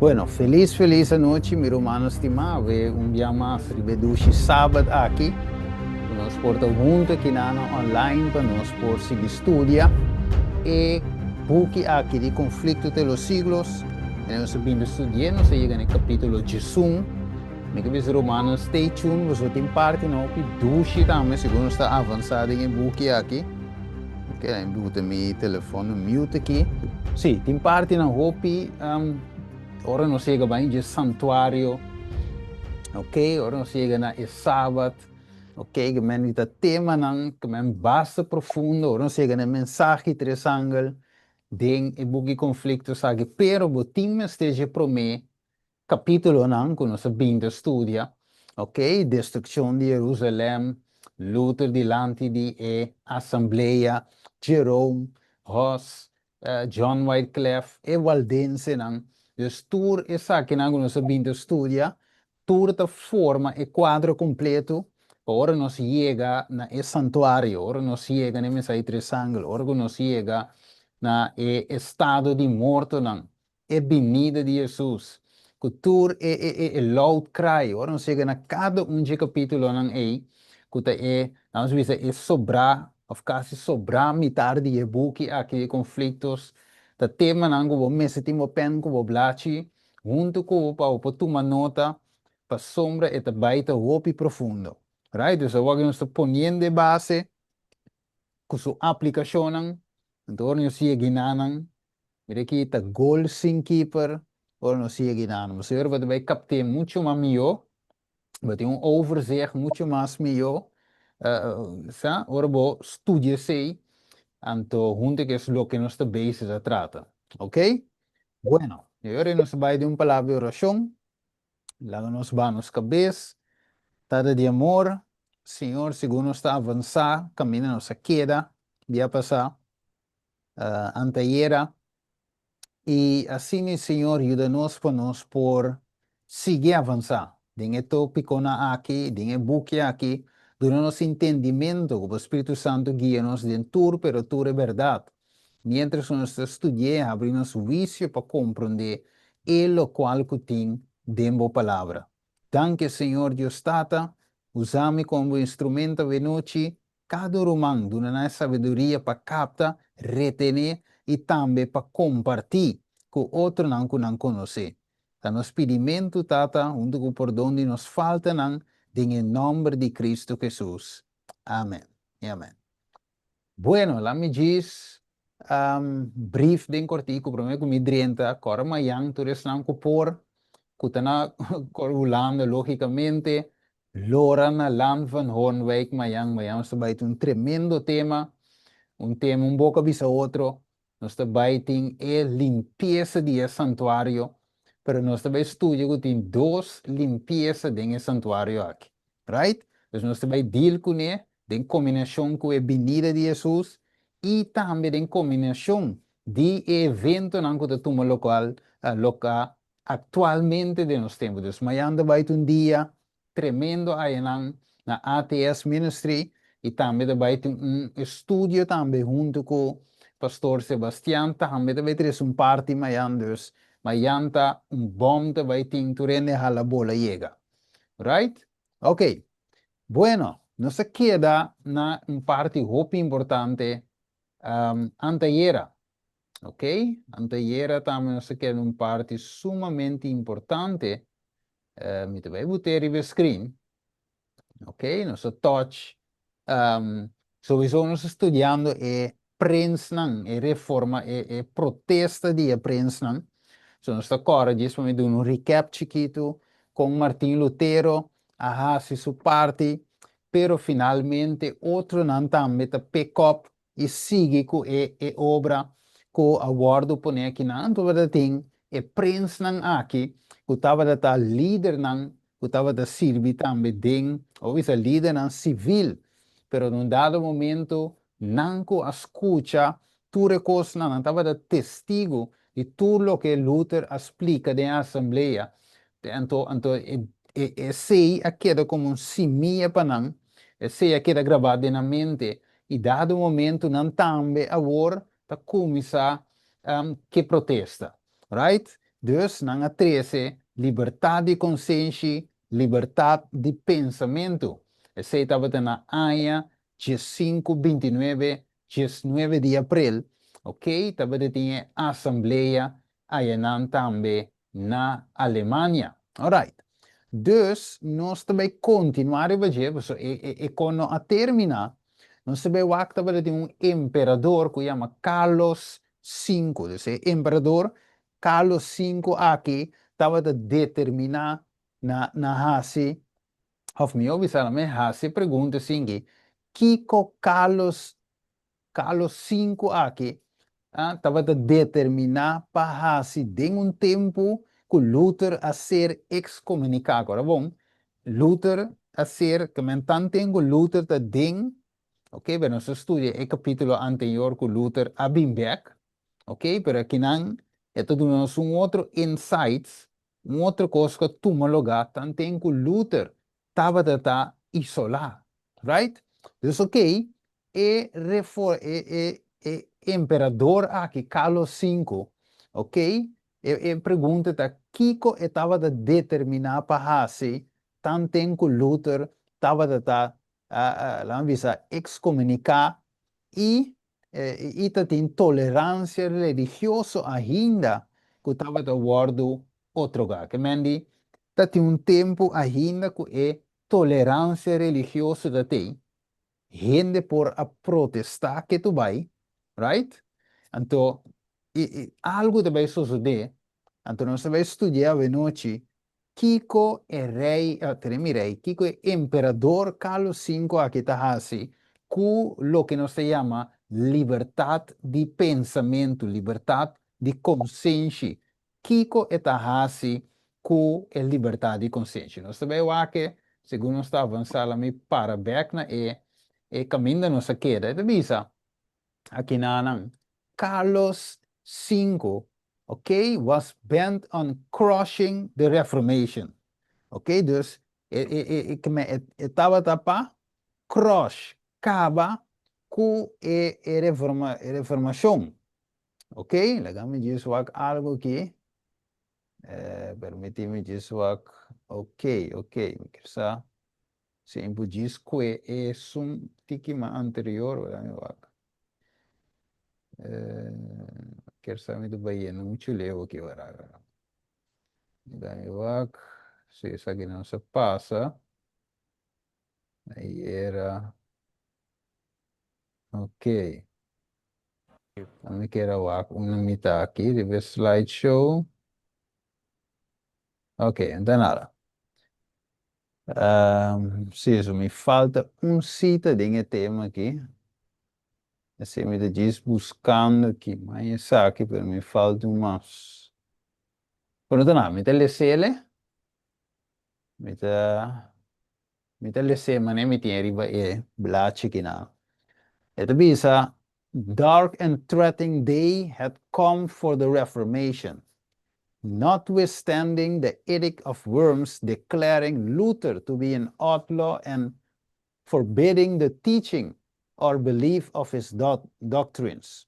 Bueno, felis felis anochi mi rumannan stimá, we un bia mas riba e dushi sabat aki ku nos por ta huntu akinanan online pa nos por sigui studia e buki aki di Conflicto entre los Siglos. E nos a bini studi'é, nos a yega na e kapítulo 11. Mi ke bisa rumannan stay tuned pasobra tin partinan hopi dushi tambe segun nos ta avansá den e buki aki. Ok, mi buta mi telefon na mute aki. Sí, tin partinan hopi ora nos yega bai dje santuario, ok, ora nos yega na e sabat, ok, ke men di ta temanan ke men basta profundo, ora nos yega na e mensahe tres angel den e buki Conflictos aki, pero bo tin mester dje prome Capítulonan cu nos a bin ta studia, ok, destruccion di Jerusalem, Luther dilanti di e asamblea, Jerome, Huss, John Wyclef, e Waldensenan, dus tur esakinan cu nos a bin ta studia, tur ta forma e cuadro completo pa ora nos yega na e santuario, ora nos yega na e Mesa di Tres Angel, ora cu nos yega na e estado di mortonan, e binida di Hesus, ku tur e e e e loud cry, ora nos yega na kada un dje kapítulonan ei, ku ta e, laga nos bisa, e sobrá òf kasi sobrá mitar di e buki aki di Conflictos, ta temanan ku bo mester tin bo pèn ku bo blachi huntu ku bo pa bo por tuma nota, pasobra e ta bai ta hopi profundo. Right? Dus awor nos ta poniendo e base ku su aplikashonnan, anto ora nos yega hinanan, Mira aki ta gol sin keeper ora nos yega einan. Bo señor bo ta bai kapt'é mucho mas mihó, bo tin un overzicht mucho mas mihó, sa, ora bo studia esei, anto hunto ku es loke nos ta bezig ta trata. Ok? Bueno, e ora ei nos ta bai den un palabra di orashon. Laga nos baha nos kabes. Tata di amor, Señor, segun nos ta avansá kaminda nos a keda dia pasá, antayera y asina Señor yuda nos pa nos por sigui avansa den e topiconan aki, den e buki aki, duna nos entendimento cu bo Spiritu Santo guia nos den tur pero tur e berdad. Mientras cu nos ta studi'e habri nos huicio pa comprende e locual cu tin den bo palabra. Danki Señor Dios Tata, usa mi como bo instrumento awenochi Kada ruman duna nan e sabiduria pa kapta, retené i tambe pa kompartí ku otronan ku nan konosé. Ta nos pidimentu, Tata, huntu ku pordon di nos faltanan, den e nòmber di Kristu Hesus. Amen i amen. Bueno, laat mi djis brief den kortiku promé ku mi drenta, kòrda mayan tur esnan ku por, ku ta na Hulanda lógikamente, Lora na Land van Hoornwijk mayan, mayan nos ta bai tin un tremendo tema, un tema un boka bisa otro, nos ta bai tin e limpiesa di e santuario, pero nos ta bai studia ku tin dos limpiesa den e santuario aki, right? Dus nos ta bai deal kuné den kombinashon ku e binida di Hesus i tambe den kombinashon di e eventonan ku ta tuma lokal loka Actualmente den nos tempo. Dus mayan ta bai ta un dia tremendo ayanan na ATS Ministry y tambe ta bai tin un estudio tambe hunto cu Pastor Sebastian tambe ta bai trece un parti mayan dus mayan ta un bom ta bai tin tur hende hala bola yega. Right? Ok. Bueno, nos a keda na un parti hopi importante antayera. Ok, antayera tambe nos ta keda un parti sumamente importante. Mi ta bai bot'é riba e screen. Ok, nos a touch, souiso nos ta studiando e prensnan, e reforma, e protesta di e prensnan. So nos ta kòrda djis pa mi duna un recap chikitu kon Martin Lutero a hasi su parti, pero finalmente otronan tambe ta pick up i sigui ku e e obra ku a wòrdu pone akinan. Anto tabata tin e prensnan aki ku tabata ta lidernan ku tabata sirbi tambe den, o bisa lidernan sivil, pero na un dado momento nan ku a skucha tur e kosnan, nan tabata testigu di tur loke Luther a splika den e asamblea. Anto anto e esei a keda komo un simia pa nan, esei a keda grabá den nan mente I dado momento nan tambe awor ta cuminsa ke protesta. Right? Dus nan a trese libertat di konsenshi, libertat di pensamentu. Esei tabata na aña 1529, 19 di aprel, ok, tabata tin e asamblea ayanan tambe na Alemania. Alright. Dus nos ta bai kontinuá riba dje, pasobra e e e kon no a terminá. Nos ta bai wak tabata tin un emperador ku yama Carlos Sinku. Dus e emperador Carlos Sinku aki tabata determiná na na hasi, òf mihó bisa nan mi hasi e pregunta esaki, kiko Carlos Carlos Sinku aki tabata determiná pa hasi den un tempu ku Luther a ser ekskomuniká. Ora bon, Luther a ser, ke men tanten ku Luther ta den, ok, pero nos a studia e kapítulo anterior ku Luther a bin bèk, ok, pero akinan e ta duna nos un otro insights, un otro kos ku a tuma lugá tanten ku Luther tabata ta isolá, right? Dus ok, e refor e e e emperador aki, Carlos Sinku, ok, e e pregunta ta kiko e tabata determiná pa hasi tanten ku Luther tabata ta laga bisa ekskomuniká i i ta tin toleransia religioso ainda ku tabata wòrdu otrogá. Ke men di ta tin un tempu ainda ku e toleransia religioso ta tei, hende por a protestá ke tu bai, right? Anto i i algu ta bai sosodé, anto nos ta bai studia awenochi Kiko e rei, tene mi rei, kiko e emperador Carlos Sinku aki ta hasi ku loke nos ta yama libertat di pensamentu, libertat di konsenshi? Kiko e ta hasi ku e libertat di konsenshi? Nos ta bai wak segun nos ta avansá, la mi para bèk na e e kaminda nos a keda. E ta bisa akinanan, Carlos Sinku ok, was bent on crushing the Reformation. Ok, dus e, e, e, e, e, e tabata pa crush, kaba ku e, e, reforma, e reformashon. Ok, laga mi djis wak algo aki. Permití mi djis wak. Ok, ok, mi kier sa si mi por djis kue esun tiki mas anterior, laga mi wak. Kier sa mi ta bai yendo muchu leu aki ora. Laga mi wak si esaki no sa pasa. Ayera. Ok. Mi kier a wak una mita aki riba e slideshow. Ok, no ta nada. Si, so mi falta un sita den e tema aki. Esei mi ta djis buskando aki. Ma esaki, pero mi falta un mas. Pero no ta nada, mi ta lesele. Mi ta mi ta les'é manera mi tin riba e blachi kinan. E ta bisa, Dark and threatening day had come for the Reformation. Notwithstanding the Edict of Worms declaring Luther to be an outlaw and forbidding the teaching or belief of his doctrines.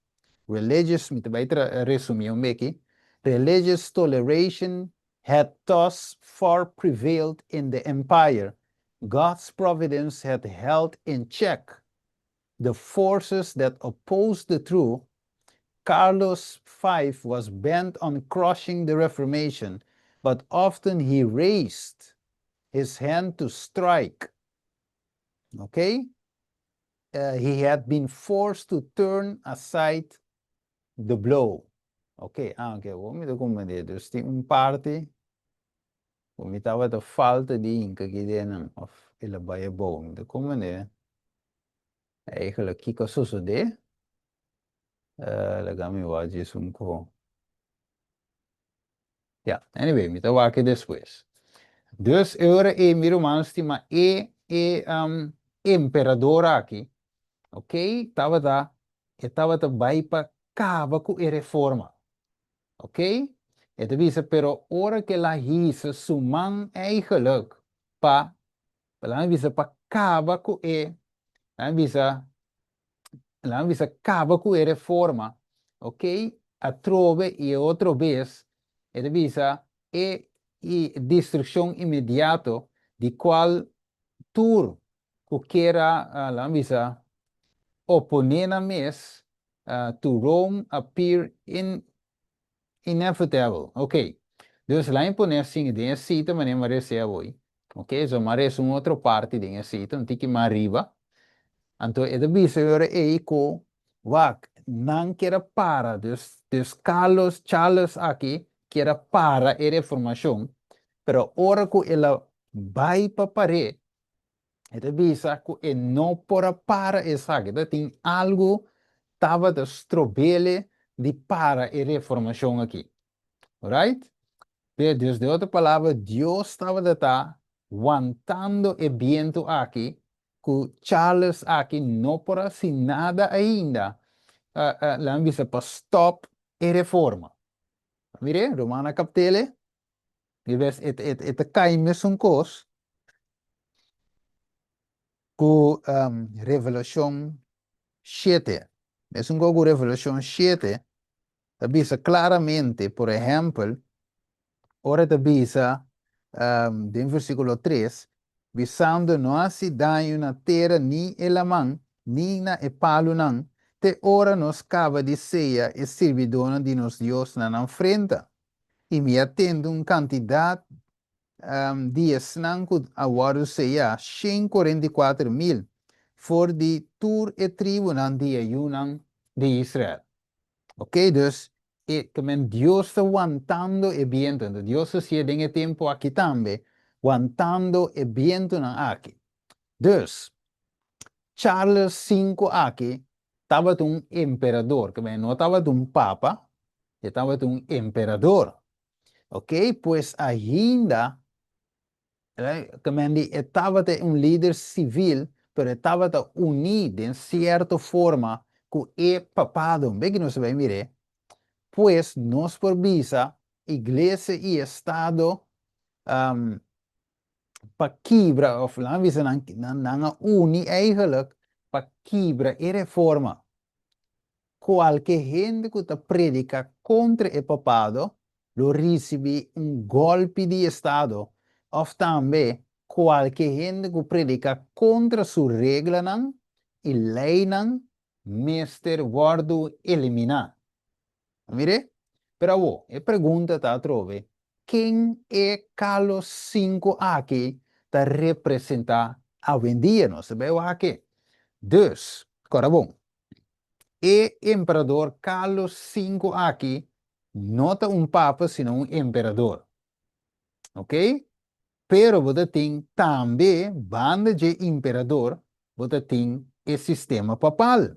Religious, mi ta bai resumí un beki, religious toleration had thus far prevailed in the empire. God's providence had held in check the forces that opposed the truth. Carlos V was bent on crushing the Reformation, but often he raised his hand to strike. Okay? He had been forced to turn aside the blow. Ok, ah, ok, awor mi ta comprende. Dus tin un parti ku mi tabata falta di hinka aki den nan, of el a bai abou. Mi ta comprende eigenlijk kiko a sosode. Laga mi wak djis un ko. Ya, anyway, mi ta wak e despues. Dus e ora ei mi ruman stima e e emperador aki, ok, tabata e tabata bai pa kaba ku e reforma. Ok, e ta bisa pero ora ku el a hisa su man eigenlijk pa, laga mi bisa pa kaba ku e, laga mi bisa Laga bisa kaba ku e reforma, ok, atrobe i e otro bes E ta bisa e destrukshon inmediato di kual tur ku kier a, laga bisa, oponé nan mes to Rome appear in inevitable. Ok. Dus laga mi pone asin den e sita manera mi a resa awor. Ok, so mi a resa un otro parti den e sita, un tiki mas riba. Anto e ta bisa e ora ei ku wak nan kier a para, dus dus Carlos Charles aki kier a para e reformashon, pero ora ku el a bai pa par'é, E ta bisa ku e no por a para esaki. Ta tin algu tabata strob'ele di para e reformashon aki. Right? Dus den otro palabra, Dios tabata ta wantando e bientu aki ku Charles aki no por a hasi nada ainda, laga mi bisa, pa stòp e reforma. Mir'é, ruman a kapt'ele. Mi bes e e ta kai mesun kos ku Revelashon shete. Mesun kos ku Revelashon shete ta bisa klaramente, por ehèmpel, ora e ta bisa den versíkulo tres, bisando no hasi daño na tera ni e laman ni na e palunan te ora nos kaba di seya e sirbidónan di nos Dios na nan frenta. I mi a tende un kantidat di esnan ku a wòrdu seyá, 144.000, for di tur e tribunan di e yunan di Israel. Oké, dus e ta men Dios ta wantando e bientu. Enton Dios ta si'e den e tempu aki tambe, wantando e bientunan aki. Dus, Charles sinku aki tabata un emperador, ke men no tabata un papa, e tabata un emperador. Ok, pues ainda, ke men di e tabata un lider sivil, pero e tabata uní den sierto forma ku e papado. Be ki nos ta bai mir'é. Pues nos por bisa iglesia i estado pa kibra of laat bisa nan nan a uni eigenlijk pa kibra e reforma. Kualke hende ku ta predika kontra e papado lo risibi un golpi di estado of tambe kualke hende ku predika kontra su reglanan i leinan mester wòrdu eliminá. Mir'é? Pero awor, e pregunta ta atrobe, ken e Carlos sinku aki ta representá awendia? Nos ta bai wak e. Dus, kòrda bon, e emperador Carlos sinku aki no ta un papa sino un emperador. Ok? Pero bo ta tin tambe banda dje imperador bo ta tin e sistema papal.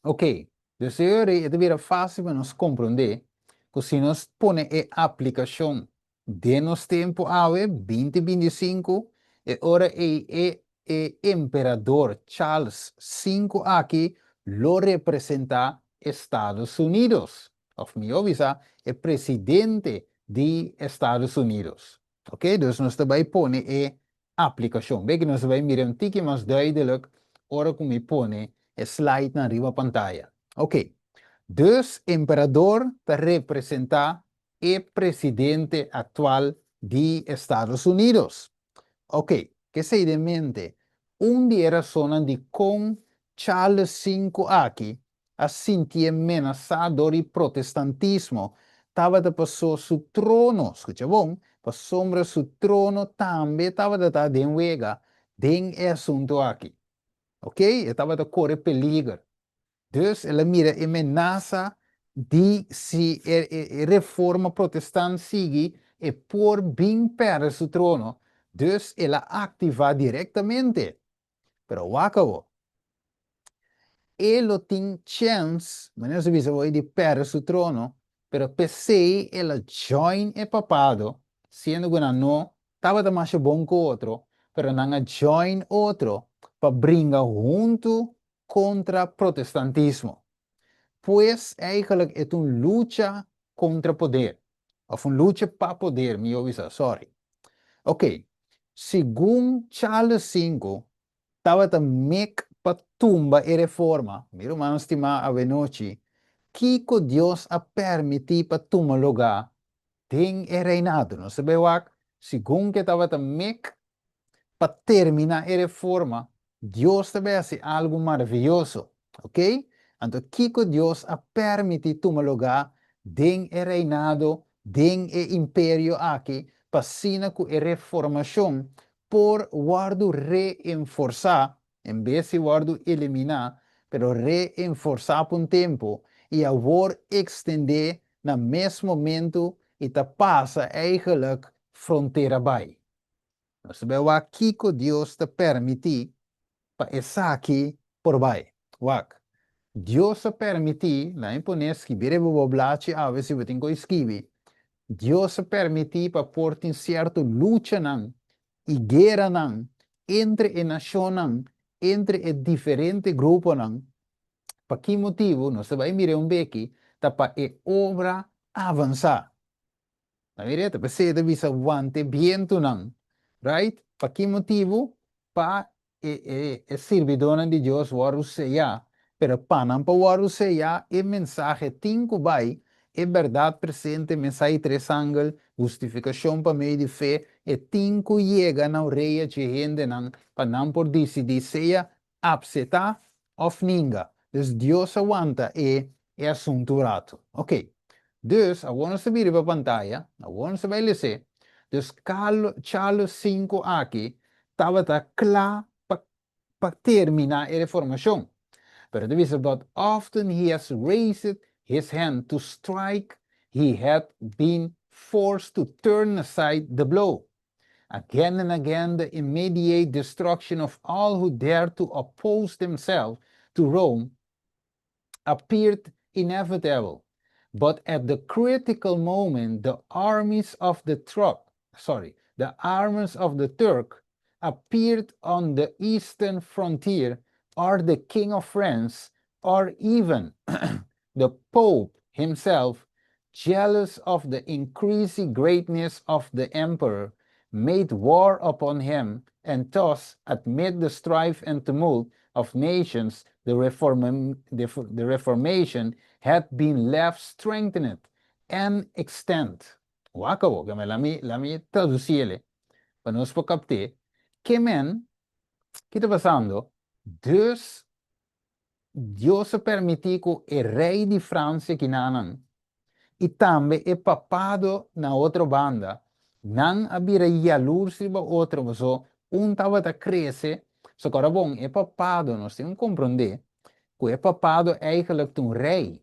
Ok, dus e ora ei e ta bira fásil pa nos komprondé ku si nos pone e aplikashon den nos tempu awe, 2025, e ora ei e e emperador Charles sinku aki lo representá Estados Unidos, òf mihó bisa e presidente di Estados Unidos. Ok, dus nos ta bai pone e aplikashon. Beki nos ta bai mira un tiki mas duidelik ora ku mi pone e slidenan riba pantaya. Ok, dus emperador ta representá e presidente aktual di Estados Unidos. Ok, k'esei den mente, un di e rasonnan dikon Charles sinku aki a sintié menasá dor di protestantismo tabata pasó su trono, skucha bon, pasobra su trono tambe tabata ta den wega den e asuntu aki. Ok, e tabata kore peliger. Dus el a mira e menasa di si e reforma protestant sigui e por bin pèrdè su trono, dus el a aktivá direktamente. Pero wak awor. E lo tin chèns, manera nos a bisa awor, di pèrdè su trono, pero p'esei el a join e papado, siendo ku nan no tabata masha bon ku otro, pero nan a join otro pa bringa huntu kontra protestantismo. Pues, eigenlijk e ta un lucha kontra poder, òf un lucha pa poder, mihó bisa, sòri. Oké, segun Charles sinku tabata mek pa tumba e reforma, mi rumannan stimá awenochi, kiko Dios a permití pa tuma lugá? Den e reinado. Nos ta bai wak, segun ku e tabata mek pa terminá e reforma, Dios ta bai hasi algu maravioso. Ok? Anto kiko Dios a permití tuma lugá den e reinado, den e imperio aki, pa asina ku e reformashon por wòrdu reenforsá, en bes di wòrdu eliminá, pero reenforsá pa un tempu i awor ekstendé na mes momentu i ta pasa eigenlijk frontera bai. Nos ta bai wak kiko Dios ta permití pa esaki por bai. Wak, Dios a permití, laat mi pone skibi riba bo blachi awe si bo tin ku skibi, Dios a permití pa por tin sierto luchanan i gueranan entre e nashonnan, entre e diferente gruponan. Pa ki motibu? Nos ta bai mira un beki, ta pa e obra avansá. Ta mira? Ta p'esei e ta bisa wanta e bientunan. Right? Pa ki motibu? Pa e e e sirbidónan di Dios wòrdu seyá. Pero pa nan por wòrdu seyá, e mensahe tin ku bai, e bèrdat presente, mensahe di tres angel, hustifikashon pa medio di fe, e tin ku yega na orea dje hendenan pa nan por disidí sea apsetá òf ninga. Dus Dios a wanta e e asuntu ratu. Ok. Dus, awor nos ta bira riba pantaya, awor nos ta bai les'é. Dus Carlo, Charles sinku aki tabata kla pa pa terminá e reformashon. Pero e ta bisa, But often he has raised his hand to strike, he had been forced to turn aside the blow. Again and again the immediate destruction of all who dared to oppose themselves to Rome appeared inevitable, but at the critical moment the armies of the truck, sorry, the armies of the Turk appeared on the eastern frontier, or the King of France, or even the Pope himself, jealous of the increasing greatness of the emperor, made war upon him, and thus, amid the strife and tumult of nations, the, reform, the, the Reformation had been left strengthened and extend. Wak awor, lami, lami tradusié, pa nos por kapta. Ke men, kiko ta pasando? Dus, Dios a permití ku e rei di Fransia akinan i tambe e papado na otro banda, nan a bira yalurs riba otro, paso un tabata krese. So kòrda bon, e papado, nos tin ku komprondé ku e papado eigenlijk ta un rei.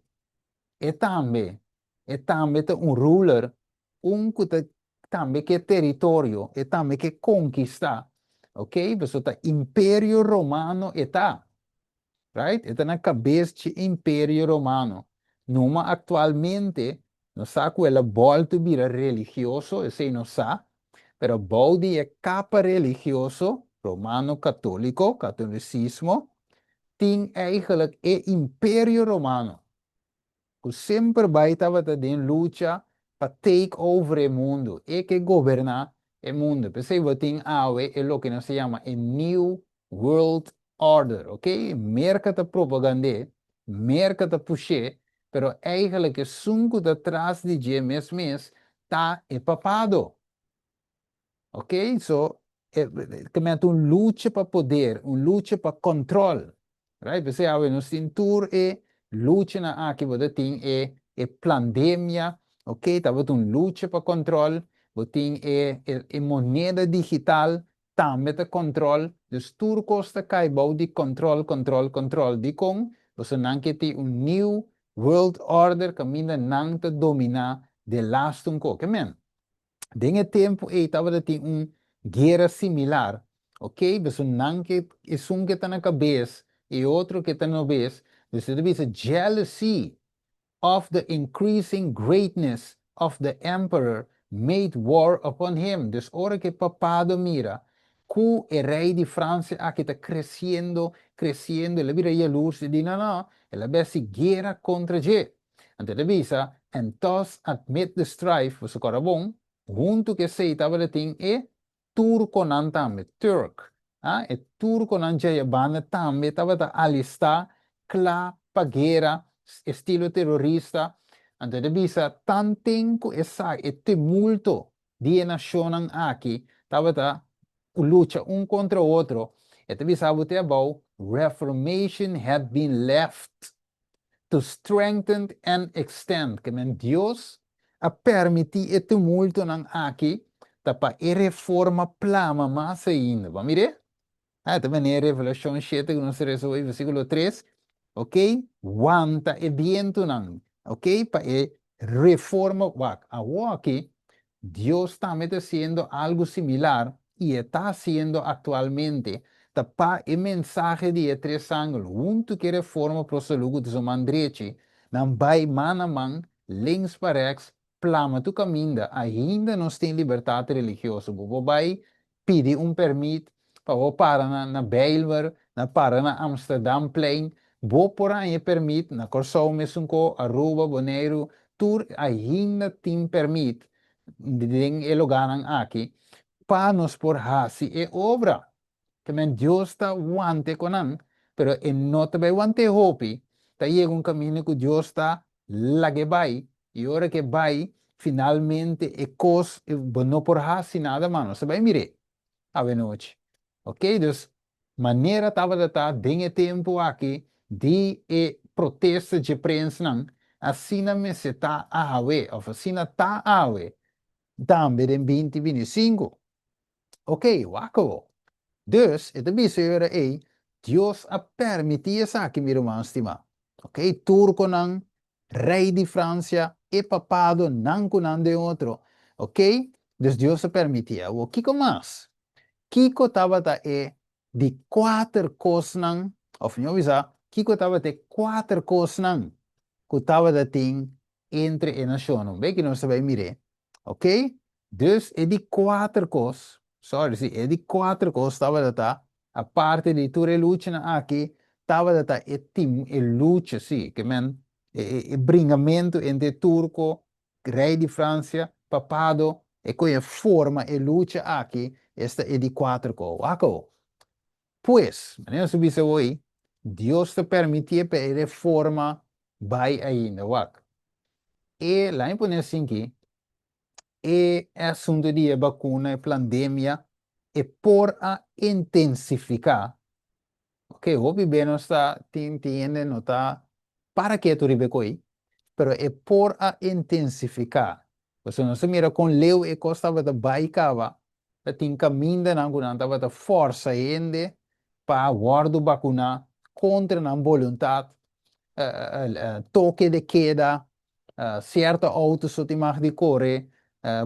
E tambe ta un ruler, un ku ta tambe ke teritorio, e tambe ke konkistá. Ok? Paso ta Imperio Romano e ta. Right? E ta na kabes di Imperio Romano. Numa aktualmente, nos sa ku el a bòltu bira religioso, esei nos sa, pero bou di e kapa religioso, romano katóliko, katolisismo, tin eigenlijk e Imperio Romano, ku semper bai tabata den lucha pa take over e mundu, e ke goberná e mundu. P'esei bo tin awe e loke nos ta yama e New World Order, ok? Merka ta propagand'é, Merka ta push'é, pero eigenlijk esun ku ta tras di dje mes mes ta e papado. Ok? So, e, ke men ta un lucha pa poder, un lucha pa kòntròl. Right? P'esei awe nos tin tur e luchanan aki, bo ta tin e e pandemia, ok? Tabata un lucha pa kòntròl, bo tin e, e, e moneda digital, tambe ta kòntròl, dus tur kos ta kai bou di kòntròl, kòntròl, kòntròl. Dikon? Pasobra nan ke tin un New World Order kaminda nan ta dominá de laatste un ko. Ke men? Den e tempu ei tabata tin un guera similar, ok? Pasobra nan ke esun ke ta na kabes i e otro ke ta na bes, dus e ta bisa jealousy of the increasing greatness of the emperor made war upon him. Dus ora ku e papado mira ku e rei di Fransia aki ta kresiendo, kresiendo, el a bira yalurs i di no, no, el a hasi guera kontra dje. Anto e ta bisa, and thus amid the strife, bo kòrda bon, huntu ku esei tabata tin e turkonan tambe, Turk. Ah, e turkonan djaya banda tambe tabata alistá kla pa guera, estilo terorista. Anto e ta bisa, Tanten ku esaki, e tumulto di e nashonnan aki tabata lucha un kontra otro, e ta bisa bo te abou, Reformation had been left to strengthen and extend. Ke men Dios a permití e tumultonan aki ta pa e reforma plama mas ainda. Bo a mir'é? Ah, ta bini Revelashon 7 ku nos ta resa hoy, versíkulo 3. Ok, wanta e bientunan, ok, pa e reforma wak. Awor aki, Dios tambe ta hasiendo algu similar i e ta hasiendo aktualmente, ta pa e mensahe di e tres angel huntu ku e reforma pro salú ku ta su man drechi, nan bai man a man, links pa rèks, plama tur kaminda. Ainda nos tin libertat religioso. Bo por bai pidi un pèrmit pa bo para na na Bijlmer, na para na Amsterdamplein. Bo por haña e pèrmit na Kòrsou mesun ko, Aruba, Boneiru, tur ainda tin pèrmit den e lugánan aki pa nos por hasi e obra. Tamen Dios ta wante ku nan, pero e no ta bai want'é hopi. Ta yega un kaminda ku Dios ta lag'é bai, i ora ku e bai, finalmente e kos, bo no por hasi nada mas. Nos ta bai mir'é awenochi. Oke, dus manera tabata ta den e tempu aki di e protesta dje prensnan, asina mester ta awe, òf asina ta awe tambe den 2025. Ok, wak awo. Dus, e ta bisa e ora ei, Dios a permití esaki, mi ruman stimá. Ok, turkonan, rei di Fransia, e papado, nan ku nan den otro. Ok, dus Dios a permití. Awo, kiko mas? Kiko tabata e di kuater kosnan, òf mihó bisa, kiko tabata e kuater kosnan ku tabata tin entre e nashonnan? Be ki nos ta bai mir'é. Ok, dus e di kuater kos, sorry, si, e di kuater kos tabata ta, aparte di tur e luchanan aki, tabata ta e tim, e lucha, si, ke men, e, e, e bringamentu entre e turko, rei di Fransia, papado, e koe forma e lucha aki, esta e di kuater kos. Wak awo. Pues, manera nos a bisa awor, Dios ta permitié pa e reforma bai ainda. Wak. E, laat mi pone asinki, e asunto di e bakuna, e plandemia, e por a intensifiká. Ok, hopi be nos ta tin tin hende no ta para ketu riba e koi, pero e por a intensifiká. Pasobra nos ta mira kon leu e kos tabata bai kaba, ta tin kamindanan ku nan tabata fòrsa hende pa wòrdu bakuná kontra nan boluntat, toke de keda, sierto outo so tin mag di kore,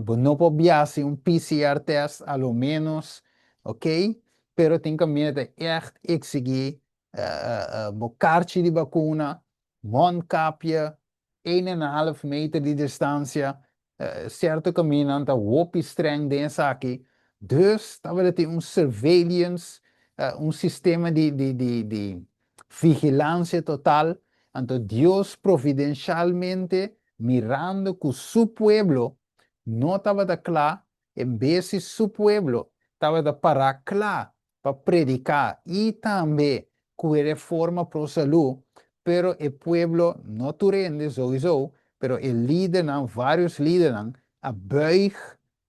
bo no por biaha sin un PCR tèst a lo ménos, ok, pero tin kaminda ta ègt eksigí bo karchi di bakuna, mondkapje, een en een half meter di distancia, cierto camindanan ta hopi streng den esaki, dus tabata tin un surveillance, un sistema di di di di vigilancia total, anto Dios providencialmente mirando cu su pueblo no tabata cla, en bes di su pueblo tabata para cla pa prediká i tambe ku e reforma pro salú, pero e pueblo, no tur hende souiso, pero e lidernan, vários lidernan a buig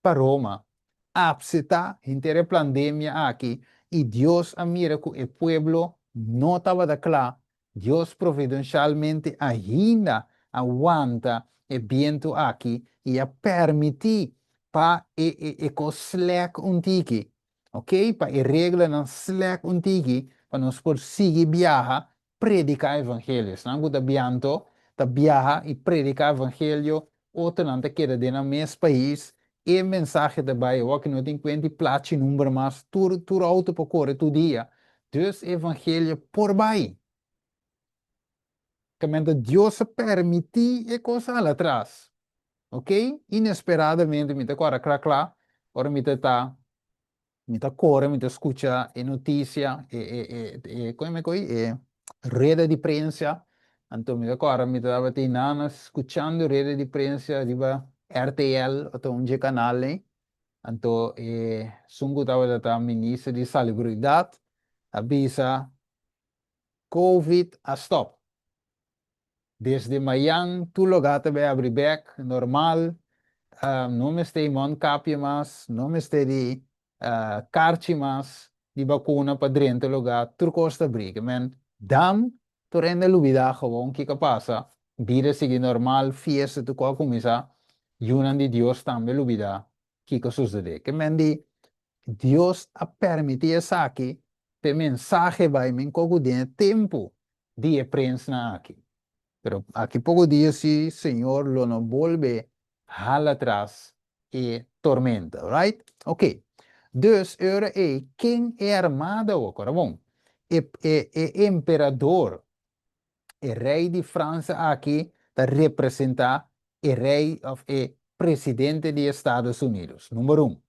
pa Roma, apseptá henter e plandemia aki i Dios a mira ku e pueblo no tabata kla, Dios providenshalmente ainda a wanta e bientu aki i a permití pa e e kos slèk un tiki. Ok, pa e reglanan slèk un tiki pa nos por sigui biaha prediká evangelio. Esnan ku ta bianto ta biaha i prediká evangelio, otronan ta keda den nan mes pais, e mensahe ta bai. Awor ku no tin kuenta di plachi number mas, tur tur outo por kore tur dia. Dus e evangelio por bai. Kaminda Dios a permití e kos hala atras. Ok, inesperadamente mi ta kòrda kla kla ora mi ta ta mi ta kore mi ta skucha e notisia e e e e kon mi koi e rueda di prensa anto mi ta kòrda mi tabata einan skuchando rueda di prensa riba RTL ota un dje kanal ei anto e esun ku tabata ta minister di salubridat a bisa covid a stòp. Desde mayan tur lugá ta bai abri bèk normal. No mester di mondkapje mas, no mester di karchi mas di bakuna pa drenta lugá, tur kos ta abri. Ke men dan tur hende a lubidá gewoon kiko a pasa, bida sigui normal, fiesta tur kos a kuminsá, yunan di Dios tambe a lubidá kiko a susedé. Ke men di Dios a permití esaki pa e mensahe bai men koku den e tempu di e prensnan aki. Pero aki poko dia si Señor lo no bolbe hala atras e tormenta, right? Ok. Dus e ora ei ken e armada awor? Kora bon, e e e emperador, e rei di Fransa aki ta representa e rei of e presidente di Estados Unidos, number un.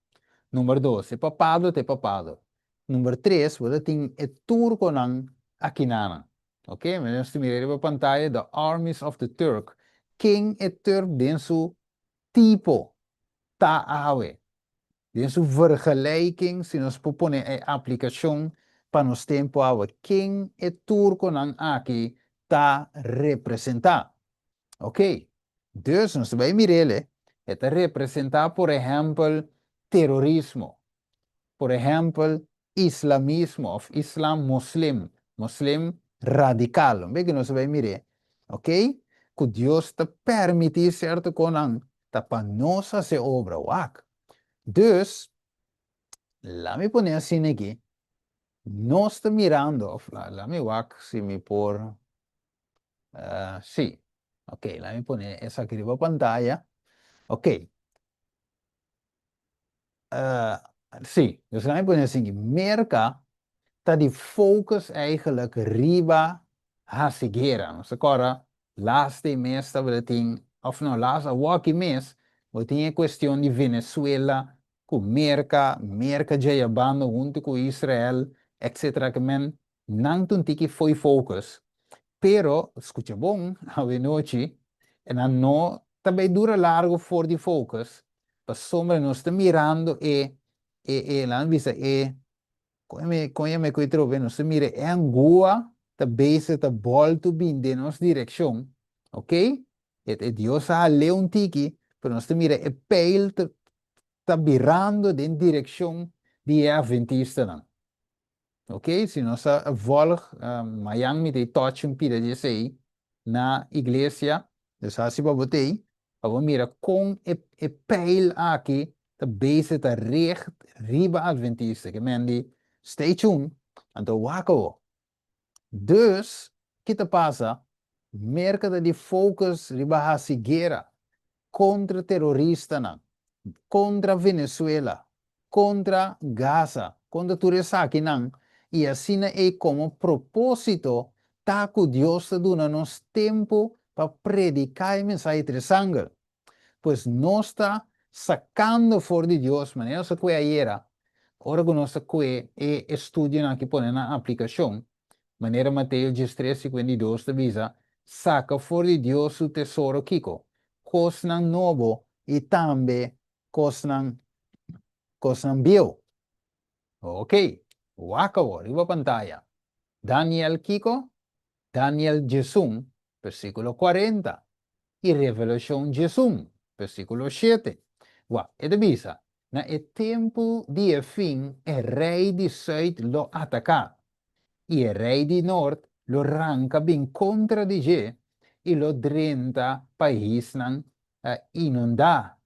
Number dos, e papado ta e papado. Number tres, bo ta tin e turkonan akinanan. Ok, nos ta mira riba pantaya the armies of the Turk. Ken e Turk den su tipo ta awe? Den su vergelijking, si nos por pone e aplikashon pa nos tempu awe, ken e turkonan aki ta representá? Ok, dus nos ta bai mir'el, e ta representá por ehèmpel terorismo, por ehèmpel islamismo òf islam moslim, moslim radikal, un bes ku nos a bai mir'é, ok, ku Dios ta pèrmití sierto konan ta pa nos hasi e obra, wak. Dus, laat mi pone asina aki, nos ta mirando, òf laat mi wak si mi por, si, ok, laat mi pone esaki riba pantaya, ok. Sí, dus laat mi pone asina, Merka ta di focus eigenlijk riba hasi guera. Nos ta kòrda laatste mes tabata tin, òf no, laatste awoki mes, bo tin e kuestion di Venezuela ku Merka, Merka djei a banda huntu ku Israel, etcetera, ke men nan ta un tiki fo'i focus. Pero, skucha bon, awenochi, e nan no ta bai dura largu for di focus, pasobra nos ta mirando e, e, e, laat mi bisa e, kon mi, kon yama e koe trobe, nos ta mira e angua ta bezig ta bòltu bin den nos direkshon, ok? E, e Dios a hal'é un tiki, pero nos ta mira e peil ta, ta birando den direkshon di e adventistanan. Ok, si nos a volg, mayan mi ta touch un pida di esei na iglesia, dus hasi pa bo t'ei, pa bo mira kon e e pijl aki ta bezig ta richt riba adventista, ke men di stay tuned, anto wak awo. Dus, ki ta pasa? Merka ta di focus riba hasi guera kontra teroristanan, kontra Venezuela, kontra Gaza, kontra tur esakinan, i asina ei komo propósito ta ku Dios ta duna nos tempu pa prediká e mensahe tres angel. Pues nos ta sakando for di Dios, manera nos a kue ayera, ora ku nos ta kue e estudionan aki pone na aplikashon, manera Mateo diestres 52 ta bisa, saka for di Dios su tesoro kiko? Kosnan nobo i tambe kosnan kosnan bieu. Ok, wak awor riba pantaya. Daniel kiko? Daniel 11, versíkulo 40 i Revelashon 11, versíkulo 7. Wak, e ta bisa, Na e tempu di e fin e rei di sùit lo ataká, i e rei di nort lo ranka bin kontra di dje i lo drenta paisnan inundá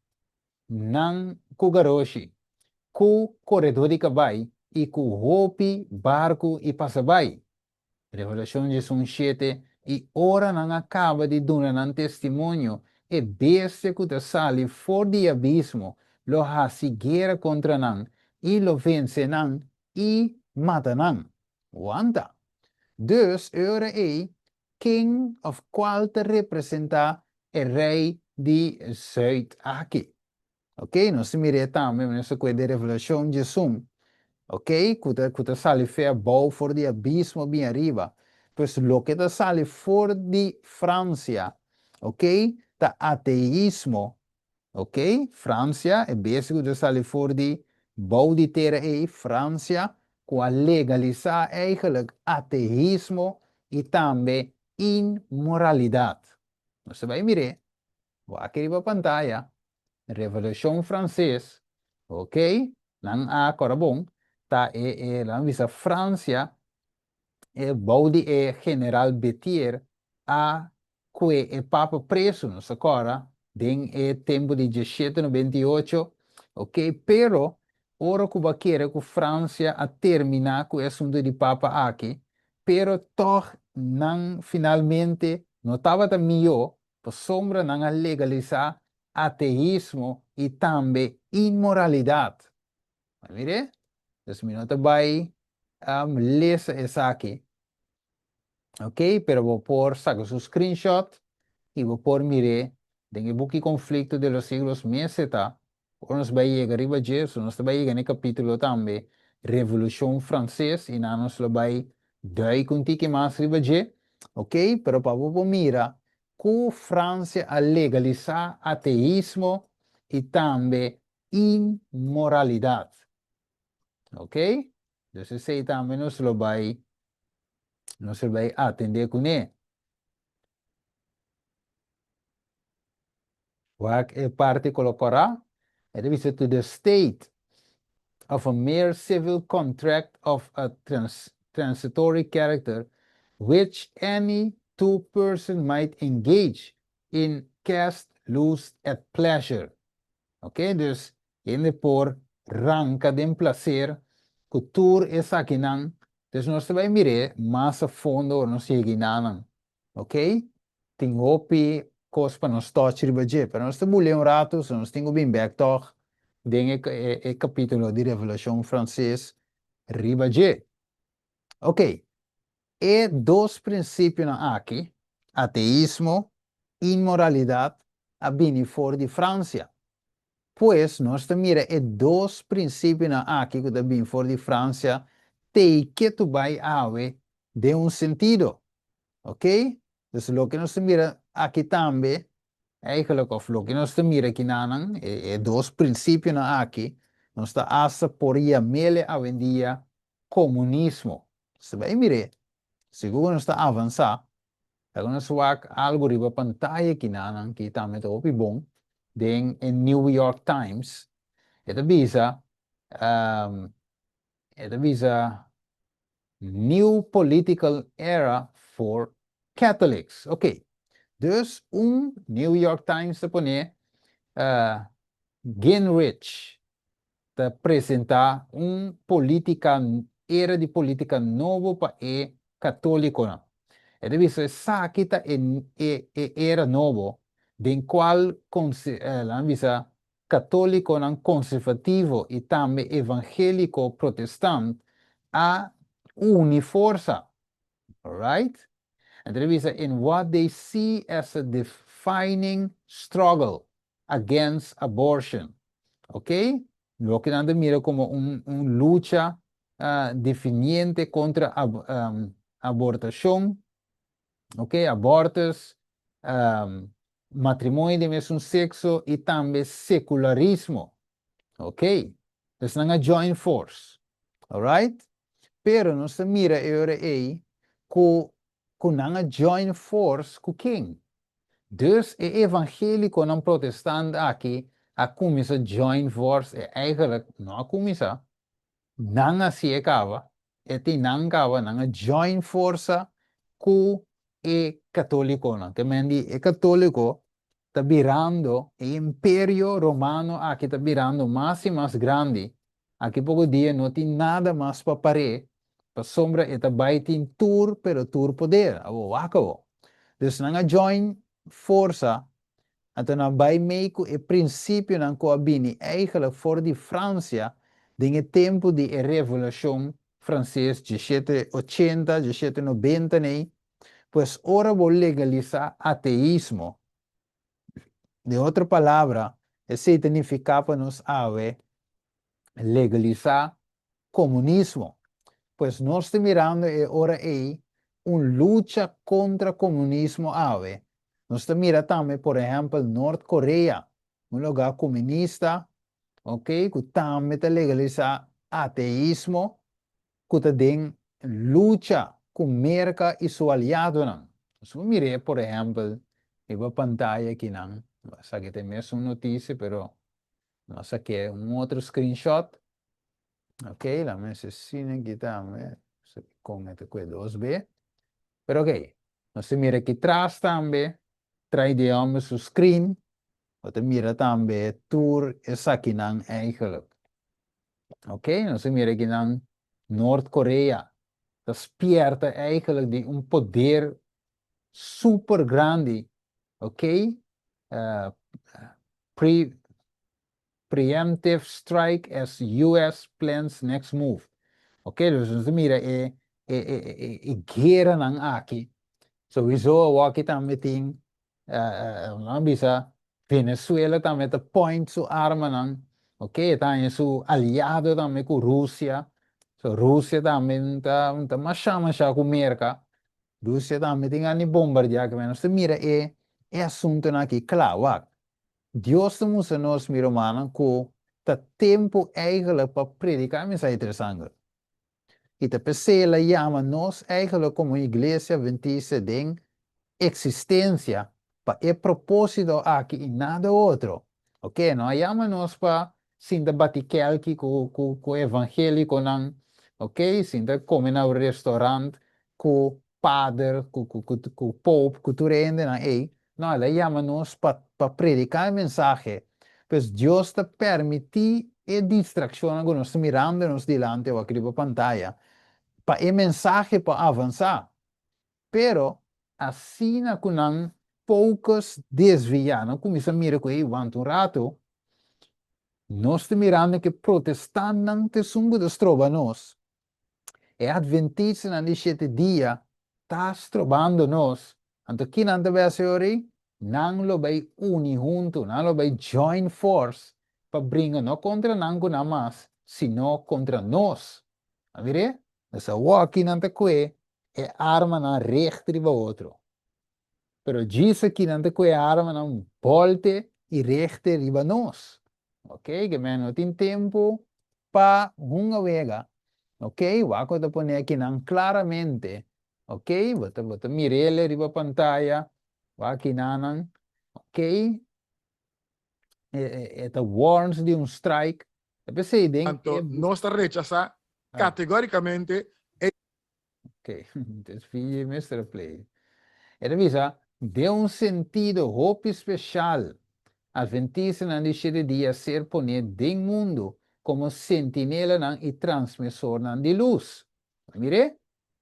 nan ku garoshi, ku koredó di kabai i ku hopi barku i pasabai. Revelashon 11, 7 I ora nan a kaba di duna nan testimonio, e bestia ku ta sali for di e abismo lo hasi guera kontra nan i lo vense nan i mata nan. Wanta! Dus, e ora ei, ken òf kual ta representá e rei di zùit aki? Ok, nos ta mir'é tambe manera nos ta kue den Revelashon 11, ok, ku ta ku ta sali fe abou for di abismo bin ariba. Pues loke ta sali for di Fransia, ok, ta ateismo, ok, Fransia, e bestia ku ta sali for di bou di tera ei, Fransia, ku a legalisá eigenlijk ateismo i tambe inmoralidat. Nos ta bai mir'é. Wak riba pantaya. Revolushon Franses, ok, nan a kòrda bon, ta e, e, laga mi bisa Fransia, e bou di e general Betier a kue e papa presu, nos ta kòrda, den e tempu di dieshete nobenta i ocho, ok, pero ora ku bo a kere ku Fransia a terminá ku e asuntu di papa aki, pero tòg nan finalmente no tabata mihó pasobra nan a legalisá ateismo i tambe inmoralidat. A mir'é? Dus mi no ta bai lesa esaki, ok, pero bo por saka su screenshot i bo por mir'é den e buki Conflicto de los Siglos mes e ta. Ora nos bai yega riba dje, so nos ta bai yega na e kapítulo tambe Revolushon Franses i nan nos lo bai duik un tiki mas riba dje, ok, pero pa bo por mira ku Fransia a legalisá ateismo i tambe inmoralidat. Ok, dus esei tambe nos lo bai nos lo bai atendé kuné. Wak e parti ku lo kòrá, e ta bisa to the state of a mere civil contract of a transitory character which any two person might engage in cast loose at pleasure. Ok, dus hende por ranka den placer ku tur esakinan. Dus nos ta bai mir'é mas a fondo ora nos yega enanan. Ok, tin hopi kos pa nos touch riba dje, pero nos ta bule un ratu, so nos tin ku bin bek tòg den e e kapítulo di Revolushon Franses riba dje. Ok, e dos prinsipionan aki, ateismo, inmoralidat, a bini for di Fransia. Pues, nos ta mira e dos prinsipionan aki ku ta bini for di Fransia tei ketu bai awe den un sentido. Ok? Dus loke nos ta mira aki tambe, eigenlijk, of loke nos ta mira kinanan, e, e dos prinsipionan aki, nos ta hasta por yam'ele awendia komunismo. Nos ta bai mir'é. Segun ku nos ta avansá, laga nos wak algu riba pantaya kinanan, ki tambe ta hopi bon, den e New York Times. E ta bisa, e ta bisa New Political Era for Catholics. Ok, dus un New York Times ta pone Gingrich ta presenta un politica, era di politica nobo pa e catoliconan. E ta bisa esaki ta e e era nobo den cual nan bisa Katólikonan konservativo i tambe evangéliko protestant a uni forsa. Alright? Nan ta bisa in what they see as a defining struggle against abortion. Ok? Loke nan ta mira komo un un lucha definiente kontra abortashon. Ok, abortus, matrimonio di mesun sexo y tambe secularismo. Ok, dus nan a join force. Alright? Pero nos ta mira e ora ey cu cu nan a join force cu ken? Dus e evangeliconan protestant aki a cuminsa join force, e eigenlijk no a cuminsa, Nan a hasié kaba, e tin nan kaba, nan a join forsa ku e katólikonan. Te men di e katóliko ta birando, e imperio romano aki ta birando mas i mas grandi. Aki poko dia no tin nada mas pa par'é, pasobra e ta bai tin tur pero tur poder. Awor wak awor. Dus nan a join forsa Anto nan bai mei ku e prinsipionan ku a bini eigenlijk for di Fransia den e tempu di e Revolushon Franses djeshete ochenta, djeshete nobenta nei. Pues ora bo legalisá ateismo, den otro palabra, esei ta nifiká pa nos awe legalisá komunismo. Pues nos ta mirando e ora ei un lucha kontra komunismo awe. Nos ta mira tambe por ehèmpel Nort Korea, un lugá komunista, ok, ku tambe ta legalisá ateismo, ku ta den lucha ku Merka i su aliadonan. Nos por mir'é por ehèmpel. Riba pantaya akinan. Esaki ta e mesun notisia, pero nos a ke un otro screenshot. Ok, la mester asina aki tambe. Kon e ta kue dos be. Pero ok, nos ta mira aki tras tambe, trai di e homber su screen, bo ta mira tambe tur esakinan eigenlijk. Ok, nos ta mira akinan Noord Korea ta spierta eigenlijk di un poder super grandi, ok, pre preemptive strike as US plans next move. Ok, dus nos ta mira e e e e gueranan aki. Sowiso awor tambe tin nan bisa Venezuela tambe ta point su armanan, ok, ta haña su aliado tambe ku Rusia. So Rusia tambe ta ta masha masha ku Merka. Rusia tambe tin gana di bombardiá. Nos ta mira e e asuntunan aki kla. Wak, Dios ta mustra nos, mi rumannan, ku ta tempu eigenlijk pa prediká e mensahe di sanger. I ta p'esei el a yama nos eigenlijk komo Iglesia Adventista den eksistensia pa e propósito aki i nada otro. Oke, no a yama nos pa sinta bati kèlki ku ku ku evangélikonan, oke, sinta kome na restaurant ku pader, ku ku ku ku pope, ku tur e hendenan ei. No, el a yama nos pa pa prediká e mensahe. Pues Dios ta permití e distrakshonnan ku nos ta mirando nos dilanti awor aki riba pantaya pa e mensahe por avansá. Pero asina ku nan focus desviá, nan kuminsá mira ku, ey, wanta un ratu, nos ta mirando ku e protestantnan ta esun ku ta stroba nos. E adventistanan di shete dia ta strobando nos. Anto ki nan ta bai hasi ora ei? Nan lo bai uni huntu, nan lo bai join force pa bringa no kontra nan ku nan mas, sino kontra nos. A mir'é? Nos awoki nan ta kue e armanan recht riba otro. Pero djis aki nan ta kue e armanan bolte i rechte riba nos. Ok, ke men no tin tempu pa hunga wega. Ok, wak bo ta pone akinan klaramente. Ok, bo ta bo ta mir'el riba pantaya. Wak akinanan. Ok, e ta warns di un strike. Ta p'esei den Anto e nos ta rechasá kategórikamente e. Ok, entonces Fiji mester a play. E ta bisa, Den un sentido hopi special, Adventistanan di shete dia a ser poné den mundu komo sentinelanan i transmisornan di lus. Mir'é?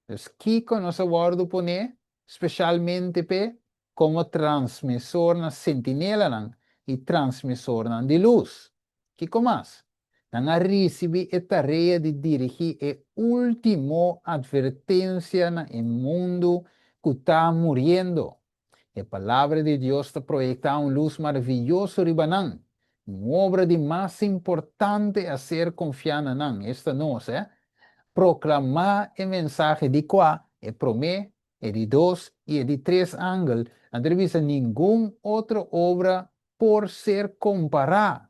Dus kiko nos a wòrdu poné specialmente p'e? Komo transmisornan, sentinelanan i transmisornan di lus. Kiko mas? Nan a risibí e tarea di dirigí e último atvertensia na e mundu ku ta muriendo. E Palabra di Dios ta proyektá un lus maravioso riba nan. Un obra di mas importante a ser konfiá na nan, esta nos, eh, proklamá e mensahe di kua e promé, e di dos i e di tres angel, anto di bisa ningun otro obra por ser kompará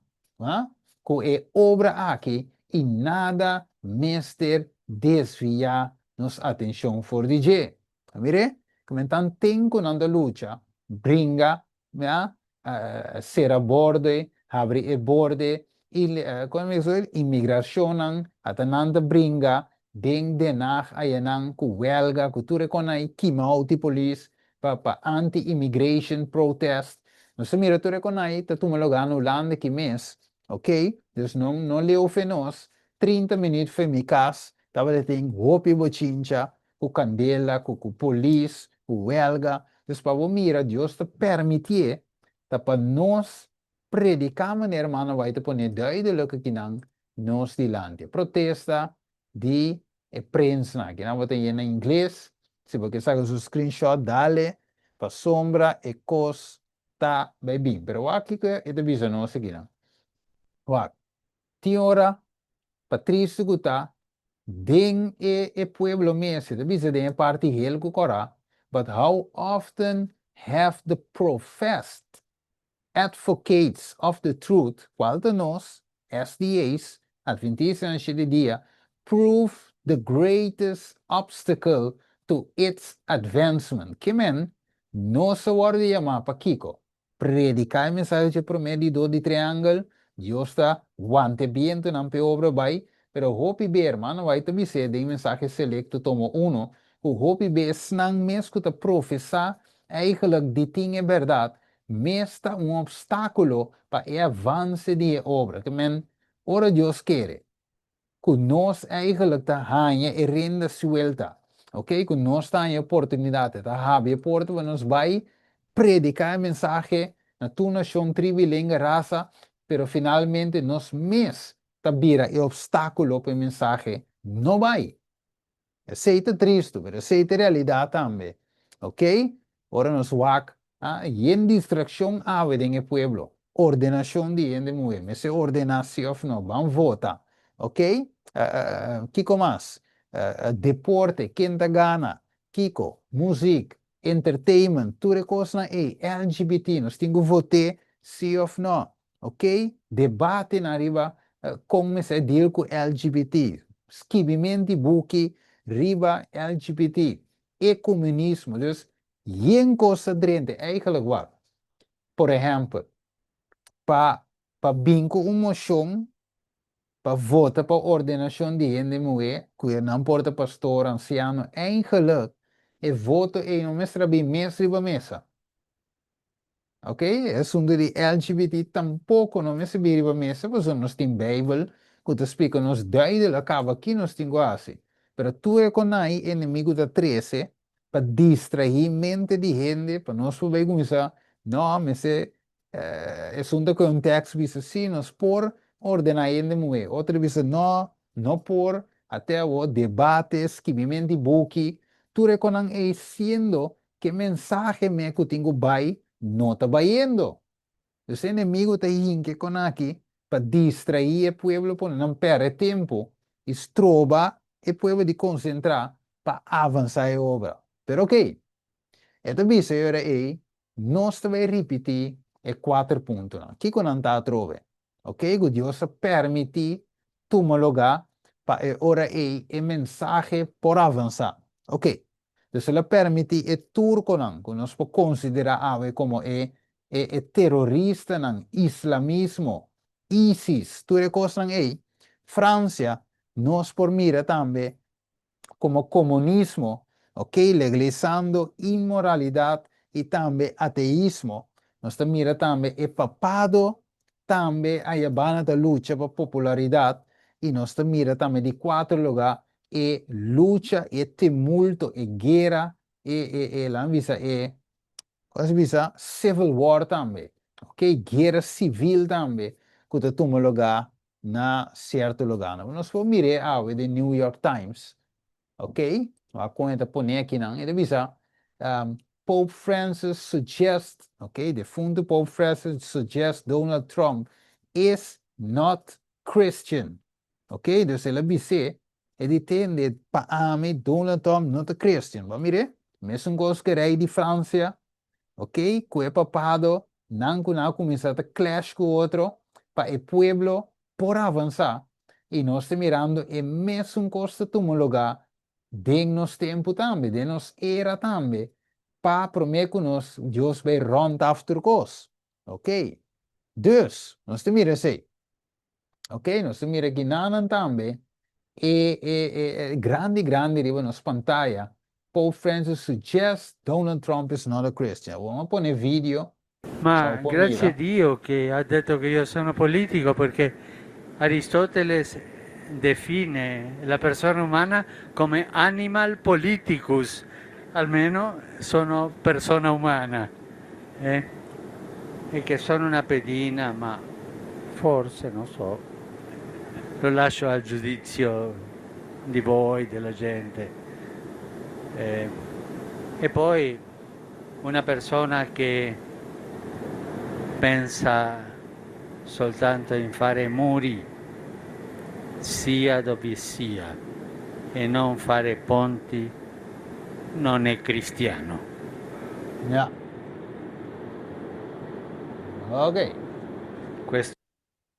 ku e obra aki i nada mester desviá nos atenshon for di dje. Ta mir'é? Kumentan ten ku nan ta lucha, bringa, ya, sera borde, habri e borde, i inmigrashonnan, ata nan ta bringa den Den Haag ayanan ku wèlga, ku tur e kon ai kima outi polis pa pa anti-immigration protest. Nos ta mira tur e kon ai ta tuma lugá na Hulanda aki mes, ok, dus no no leu fe nos, 30 minuut fe mi kas tabata tin hopi bochincha ku kandela, ku ku polis, ku wèlga. Dus pa bo mira Dios ta permitié ta pa nos Prediká manera hermano White ta pone duidelijk akinan nos dilanti. Protesta di e prensnan. Akinan bo ta yena ingles. Si bo ke saka su screenshot dale pasobra e kos ta bai bin. Pero wak kiko e ta bisa nos akinan. Wak, tin ora pa tristu ku ta den e e pueblo mes, e ta bisa den e parti hel ku kòrá, but how often have the professed Advocates of the Truth, cual ta nos, SDA's, Adventistanan Shete Dia, prove the greatest obstacle to its advancement. Ke men? Nos a wòrdu yamá pa kiko? Prediká e mensahe dje promé di do di triangel, Dios ta wanta e bientunan p'e obra bai, pero hopi be, hermano White ta bis'é den Mensahe Selekto tomo uno, ku hopi be esnan mes ku ta profesá eigenlijk di tin e bèrdat, mes ta un opstákulo pa e avanse di e obra. Ke men, ora Dios kere, ku nos eigenlijk ta haña e renda suelta, ok, ku nos ta haña e oportunidat, e ta habri e porta pa nos bai prediká e mensahe na tur nashon, tribu i lenga, rasa, pero finalmente nos mes ta bira e opstákulo pa e mensahe no bai. Esei ta tristu, pero esei ta e realidat tambe. Ok? Ora nos wak, a yen distraccion awe den e pueblo. Ordenacion di hende muhe. Mester ordena si of no. Ban vota. Ok? Kiko mas? Deporte, ken ta gana? Kiko? Muziek, entertainment, tur e kosnan ei. LGBT, nos tin ku vote si of no. Ok, debatenan riba kon mester deal ku LGBT, skibiment di buki riba LGBT, e komunismo, dus yen kos ta drenta, eigenlijk wak, por ehèmpel, pa pa bin ku un moshon pa vota pa ordenashon di hende muhé, ku nan por ta pastor, ansiano, eigenlijk e voto ei no mester a bin mes riba mesa. Ok, e asuntu di LGBT tampoko no mester bin riba mesa pasobra nos tin Beibel ku ta splika nos duidelijk kaba ki nos tin ku hasi. Pero tur e konai e enemigu ta trese pa distraí mente di hende pa nos por bai kuminsá, no, mester e asuntu ku un tèks bisa sí nos por ordená hende muhé, otro bisa no, no por, ate awor debate, skibimenti buki, tur e konan ei siendo Ke mensahe me ku tin ku bai no ta bayendo. Dus e enemigu ta hinke kon aki pa distraí e pueblo pone nan pèrdè tempu i stroba e pueblo di konsentrá pa avansá e obra. Pero okey, e ta bisa e ora ei, nos ta bai ripití e kuater puntonan. Kiko nan ta atrobe? Okey, ku Dios a pèrmití tuma lugá pa e ora ei e mensahe por avansá. Okey, Dus el a permití e turkonan, ku nos por konsiderá awe komo e e e teroristanan, islamismo, ISIS, tur e kosnan ei, Fransia, nos por mira tambe komo komunismo, ok, legalisando inmoralidat i tambe ateismo. Nos ta mira tambe e papado tambe ayabana ta lucha pa popularidat i nos ta mira tambe di kuater lugá e lucha, e temulto, e guera, e, e, e, laat mi bisa, e, kon se bisa, civil war tambe, ok, guera civil tambe, ku ta tuma lugá na sierto lugánan. Nos por mir'é awe den New York Times, ok, wak kon e ta pone akinan, e ta bisa, Pope Francis suggests, ok, defuntu Pope Francis suggests Donald Trump is not Christian. Ok, dus el a bis'é, e di tende, pa ami Donald Trump no ta Christian. Bo a mir'é? Mesun kos ku e rei di Fransia, ok, ku e papado, nan ku nan a kuminsá ta clash ku otro pa e pueblo por avansá. I nos ta mirando e mesun kos ta tuma lugá den nos tempu tambe, den nos era tambe, pa promé ku nos Dios bai rònt af tur kos. Ok, dus, nos ta mira esei. Ok, nos ta mira ginanan tambe e e e grandi grandi riba nos pantaya, Pope Francis suggests Donald Trump is not a Christian. Awor mi a pone video Ma pa bo por grazie a mira. Dio che ha detto che io sono politico perché Aristoteles define la persona umana come animal politicus, almeno sono persona umana. Eh? E che sono una pedina, ma forse, non so, lo lascio al giudizio di voi, della gente. Eh, e poi una persona che pensa soltanto in fare muri, sia dove sia, e non fare ponti, non è cristiano. Ja. Ok. Questo.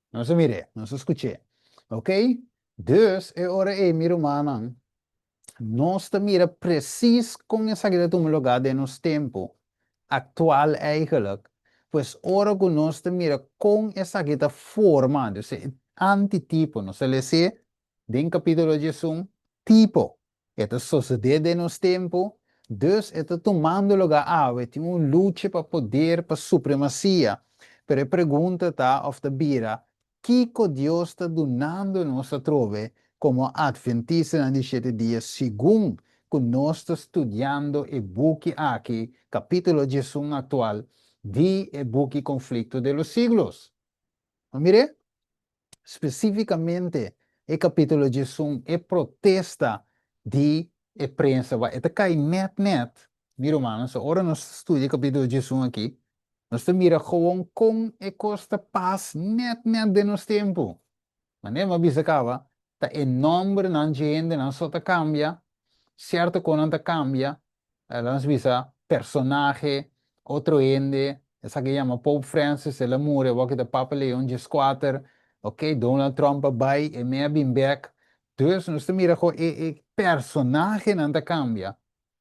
Nos a mir'é, nos a skuch'é. Ok? Dus, e ora ei, mi rumannan, nos ta mira presis kon esaki ta tuma lugá den nos tempu. aktual eigenlijk. Pues ora ku nos ta mira kon esaki ta forma, dus e antitipo, nos a les'é den kapítulo 11, tipo, e ta sosodé den nos tempu, dus e ta tumando lugá awe, tin un lucha pa poder, pa supremasia, pero e pregunta ta òf ta bira, Kiko Dios ta dunando nos atrobe komo Atventistanan di Shete Dia segun ku nos ta studiando e buki aki, kapítulo 11 aktual di e buki Conflicto de los Siglos? Bo mir'é? Spesífikamente e kapítulo 11, e protesta di e prensa, wak e ta kai nèt nèt, mi rumannan, so ora nos studia e kapítulo 11 aki, Nos ta mira gewoon kon e kos ta pas nèt nèt den nos tempu. Manera mi a bisa kaba, ta e nòmbernan dje hendenan so ta kambia, sierto konan ta kambia, laga nos bisa personahe, otro hende, esaki yama Pope Francis, el a muri, awor ki ta Papa Leon 14, ok, Donald Trump a bai, e mei a bin bèk. Dus nos ta mira kon e personahenan ta kambia,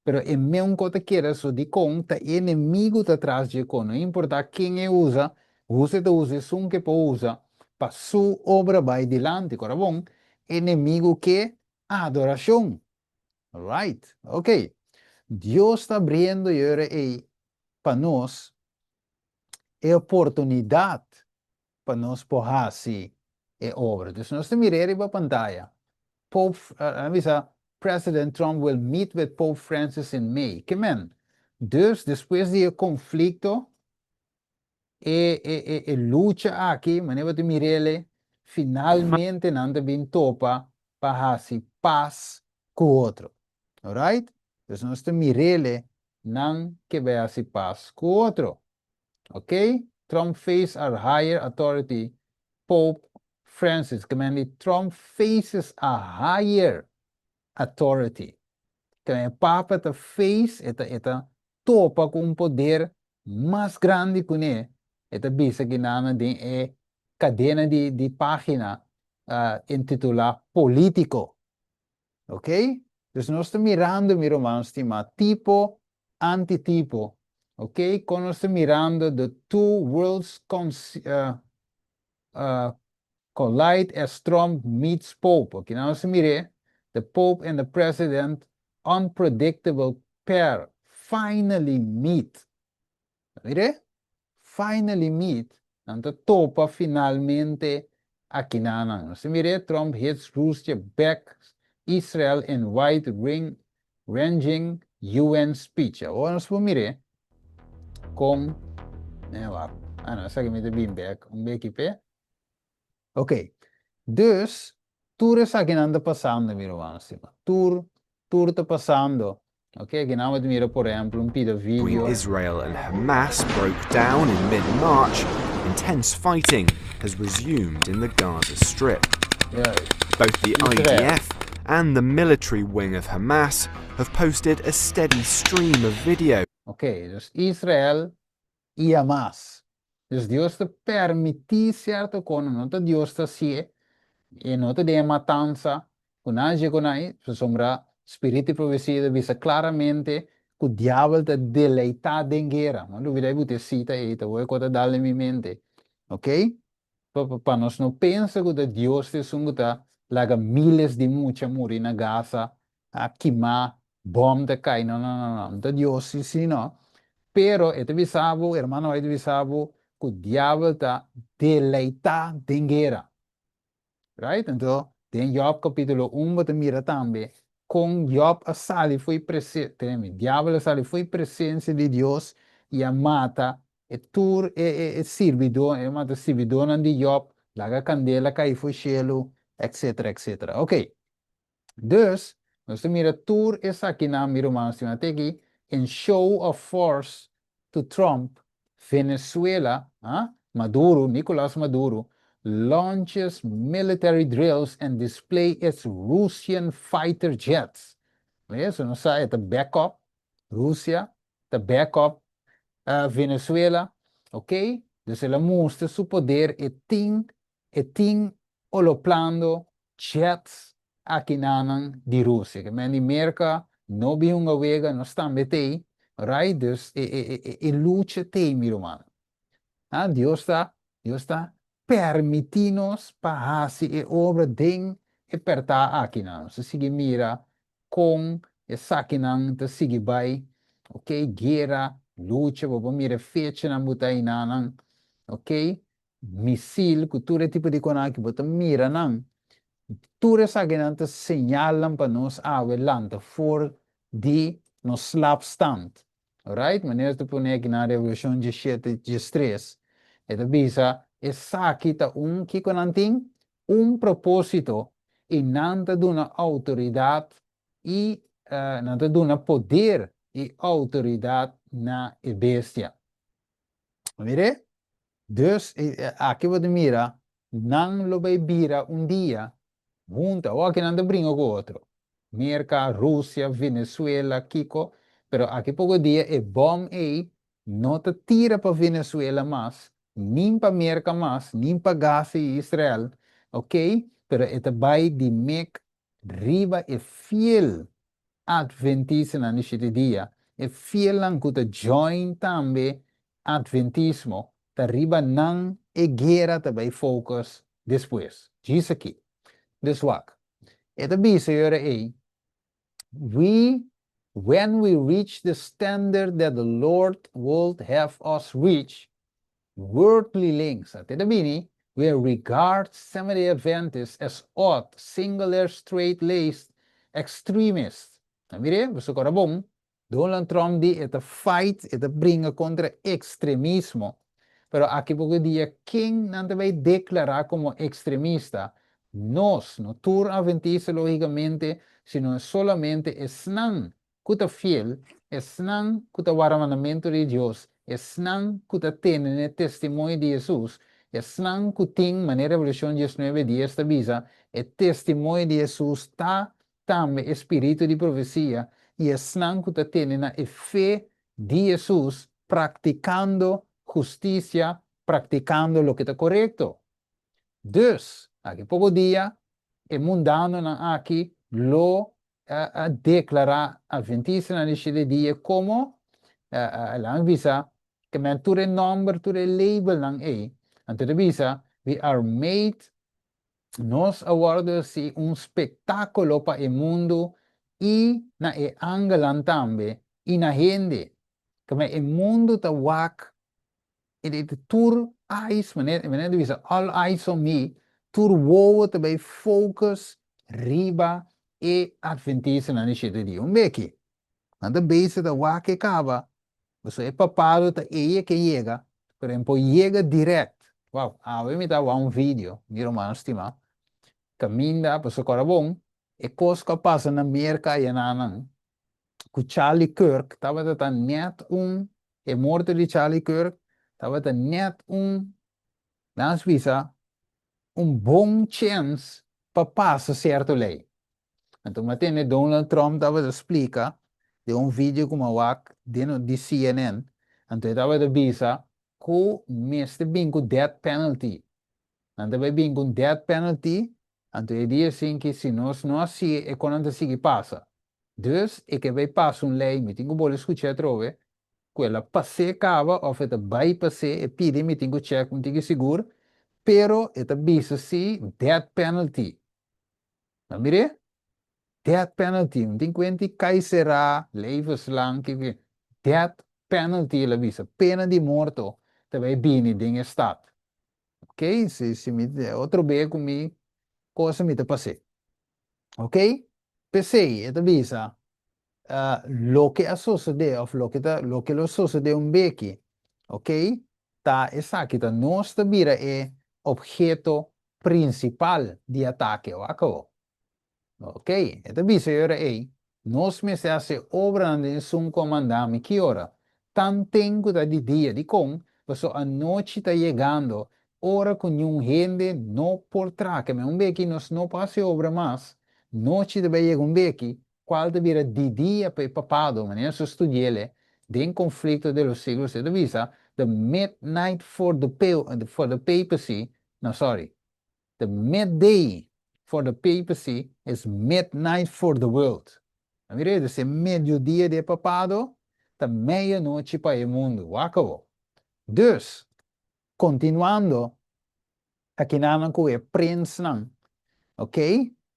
Pero e meun ko ta kere so dikon ta e enemigu ta tras dje ko, no importa ken e usa, huse ta usa esun ke por usa pa su obra bai dilanti. Kora bon, enemigu ke adorashon. Right, ok. Dios ta abriendo e ora ei pa nos e oportunidat pa nos por hasi e obra. Dus nos ta mir'é riba pantaya. Pope, a bisa, President Trump will meet with Pope Francis in May. Ke men? Dus despues di e konflikto, e e e e lucha aki, manera bo ta mir'el, finalmente nan ta bin topa pa hasi pas ku otro. Alright? Dus nos ta mir'el, nan ke bai hasi pas ku otro. Ok, Trump face a higher authority, Pope Francis, ke men di Trump faces a higher authority. Ke men e Papa ta face, e ta e ta topa ku un poder mas grandi kuné, e ta bisa kinana den e kadena di di pagina intitulá Politico. Ok? Dus nos ta mirando, mi ruman stimá, tipo antitipo. Ok? Kon nos ta mirando the two worlds collide as Trump meets Pope. Ok, nan nos ta mir'é, the Pope and the President unpredictable pair finally meet. Mir'é? Finally meet, nan ta topa finalmente akinanan. Nos ta mir'é, Trump hits Russia backs Israel in wide ranging UN speech. Awor nos por mir'é kon, wak, ah no, esaki mi ta bin bek un beki p'e. Ok, dus tur esakinan ta pasando mi ruman stima, tur, tur ta pasando. Ok, akinan bo ta mira por ehempel un pida Between video. Israel and Hamas broke down in mid-March, intense fighting has resumed in the Gaza Strip. Both the Israel. IDF and the military wing of Hamas have posted a steady stream of video Ok, dus Israel i Hamas. Dus Dios ta permití sierto kono, no ta Dios ta hasié, e no ta den e matansa ku nan hasi ku nan, pasobra spiritu di profesia ta bisa klaramente ku diabel ta deleitá den guera. No lubidá e buta e sita ei, ta wou e kos ta dal den mi mente. Ok? Pa nos no pensa ku ta Dios ta esun ku ta laga miles di mucha muri na Gaza, a kimá, bòm ta kai, no, no, no, no, no ta Dios si si no. Pero e ta bisa bo, hermano White ta bisa bo, ku diabel ta deleitá den guera. Right? Anto, den Job capítulo 1 bo ta mira tambe con Job a sali fo'i prese, teme, diabel a sali fo'i presencia di Dios i a mata e tur e e e sirbidó, e mata sirbidónan di Job, laga candela cai fo'i shelu, etcetera, etcetera. Ok. Dus, nos ta mira tur esakinan, mi ruman stima, te aki, in show of force to Trump, Venezuela, ha, Maduro, Nicolas Maduro, launches military drills and display its Russian fighter jets. Eso nos sa e ta back up Rusia, ta back up Venezuela, ok? Dus el a mustra su poder, e tin, e tin oloplando jets akinanan di Rusia. Ke men di Merka no bin hunga wega, nos tambe t'ei. Right? Dus e lucha t'ei, mi ruman. Ah, Dios ta permití nos pa hasi e obra den e pèrtá akinan. Nos sigui mira kon esakinan ta sigui bai, ok, guera, lucha, bo por mira fechanan bo ta einanan, ok, misil ku tur e tipo di kosnan aki bo ta mira nan. Tur esakinan ta señalnan pa nos awe lanta for di nos slaapstand. Alright, manera ta pone aki na Revelashon 17, 13, e ta bisa esaki ta un kiko nan tin un propósito i nan ta duna outoridat i nan ta duna poder i outoridat na e bestia. Mire, dus aki bo ta mira nan lo bai bira un dia hunta, o aki nan ta bringa ku otro. Merka, Rusia, Venezuela, kiko, pero aki poko dia e bòm ei no ta tira pa Venezuela mas, nin pa Merka mas, nin pa Gaza i Israel, ok, pero e ta bai di mek riba e fiel adventistanan di shete dia, e fielnan ku ta join tambe adventismo, ta riba nan e guera ta bai focus despues. Djis aki. Dus wak. E ta bisa yora ei, When we reach the standard that the Lord would have us reach, worldly links, ate ta bini, will regard Seventh-day Adventists as odd, singular, straight-laced extremists. Na mire, boso kora bon, Donald Trump di e ta fight, e ta bringa kontra ekstremismo. Pero aki poko dia ken nan ta bai deklará komo ekstremista? Nos, no tur adventista lógikamente, sino solamente esnan ku ta fiel, esnan ku ta warda mandamentu di Dios, esnan ku ta tene n'e testimonio di Hesus, esnan ku tin, manera Revelashon 19, 10 ta bisa, e testimonio di Hesus ta tambe e spiritu di profesia, i esnan ku ta tene na e fe di Hesus, praktikando hustisia, praktikando loke ta korekto. Dus, aki poko dia, e mundanonan aki lo a deklará adventistanan di shete dia komo, laga mi bisa, ke men tur e nòmber, tur e labelnan ei. Anto ta bisa, we are made, nos a wòrdu hasi un spektákulo pa e mundu i na e angelnan tambe i na hende. Ke men e mundu ta wak e di tur eyes, manera manera ta bisa all eyes on me, tur wowo ta bai focus riba e adventistanan di shete dia. Un beki, nan ta bezig ta wak e kaba, pasobra e papado ta ei ke yega, pero e por yega direct. Wow, awe mi ta wak un video, mi ruman stima, kaminda, pasobra kora bon, e kos ku a pasa na Merka ayananan, ku Charlie Kirk tabata ta nèt un, e morto di Charlie Kirk tabata nèt un, nan a bisa, un bon chèns pa pasa sierto lei. Anto mi a tende Donald Trump tabata splika den un video ku mi a wak den di CNN, anto e tabata bisa ku mester bin ku death penalty. Nan ta bai bin ku un death penalty, anto e di asin ki si nos no hasié e konan ta sigui pasa. Dus e ke bai pasa un lei, mi tin ku bolbe skuch'é atrobe, ku el a pas'é kaba òf e ta bai pas'é, e pidi mi tin ku chèk un tiki sigur, pero e ta bisa si death penalty. Nan mir'é? Death penalty, un tin kuenti kai será, levenslang, kiko, death penalty el a bisa, pena di morto ta bai bini den e stat. Ok, si si mi otro be ku mi cosa mi ta pas'é. Ok, p'esei e ta bisa loke a sosodé òf loke ta loke lo sosodé un beki, ok, ta esaki ta nos ta bira e obheto prinsipal di atake, wak awor. Ok, e ta bisa e ora ei, nos mester hasi e obranan den esun ku a manda mi. Ki ora? Tanten ku ta di dia. Dikon? Pasobra anochi ta yegando, ora ku niun hende no por traha. Keme un beki nos no por hasi obra mas. Nochi ta bai yega un beki, kual ta bira di dia pa e papado, manera nos a studi'el den Conflicto de los Siglos, e ta bisa, The midnight for the for the papacy, no sorry, The midday for the papacy is midnight for the world. A mira, dus e mediodia di e papado ta meianochi pa e mundu. Wak awor. Dus, kontinuando akinanan ku e prensnan, ok,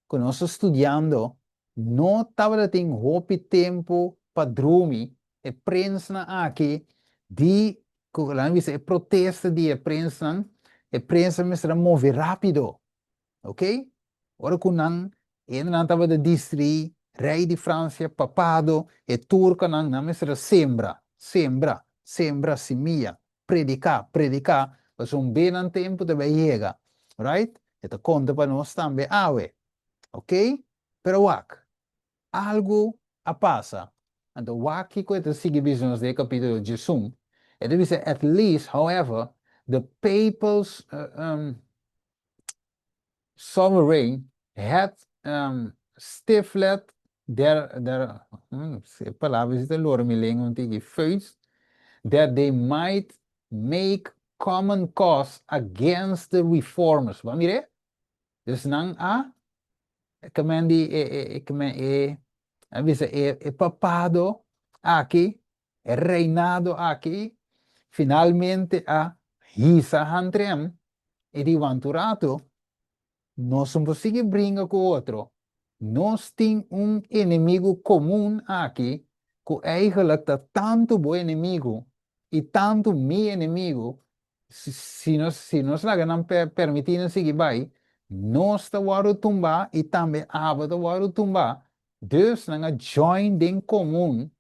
ku nos ta studiando, no tabata tin hopi tempu pa drumi, e prensnan aki di, ku laga mi bisa e protesta di e prensnan, e prensnan mester a move rápido. Ok? Ora ku nan hendenan tabata distrí rei di Fransia, papado, e turkonan, nan mester a sembra, sembra, sembra simia, prediká, prediká, pasobra un be nan tempu ta bai yega. Right? E ta konta pa nos tambe awe. Ok? Pero wak, algu a pasa. Anto wak kiko e ta sigui bisa nos den e kapítulo 11. E ta bisa, At least, however, the papal sovereign had stifled their, their, e palabra si ta lora mi lenga un tiki, vuist, that they might make common cause against the reformers. Bo a mir'é? Dus nan a, ke men di, e, e, e, ke men e, a bisa e, e papado aki, e reinado aki, finalmente a hisa hantrem i di wantu ratu, nos no por sigui bringa ku otro. Nos tin un enemigu komun aki ku eigenlijk ta tantu bo enemigu i tantu mi enemigu. Si nos si nos laga nan permití nan sigui bai, nos ta wòrdu tumbá i tambe abo ta wòrdu tumbá. Dus nan a join den komun,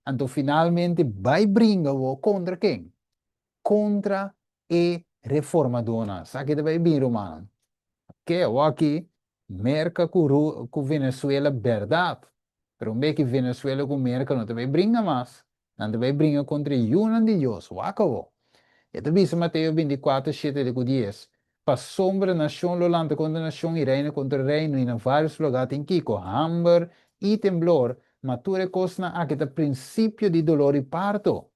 anto finalmente bai bringa bo kontra ken? Kontra e reformadónan. Esaki ta bai bin, rumannan. Ke awor aki Merka ku Ru ku Venezuela bèrdat, pero un bes ki Venezuela ku Merka no ta bai bringa mas, nan ta bai bringa kontra e yunan di Dios. Wak awor. E ta bisa Mateo 24, shete te ku dies, Pasobra nashon lo lanta kontra nashon i reino kontra reino, i na vários lugá tin kiko? Hamber i temblor, ma tur e kosnan aki ta prinsipio di dolor di parto.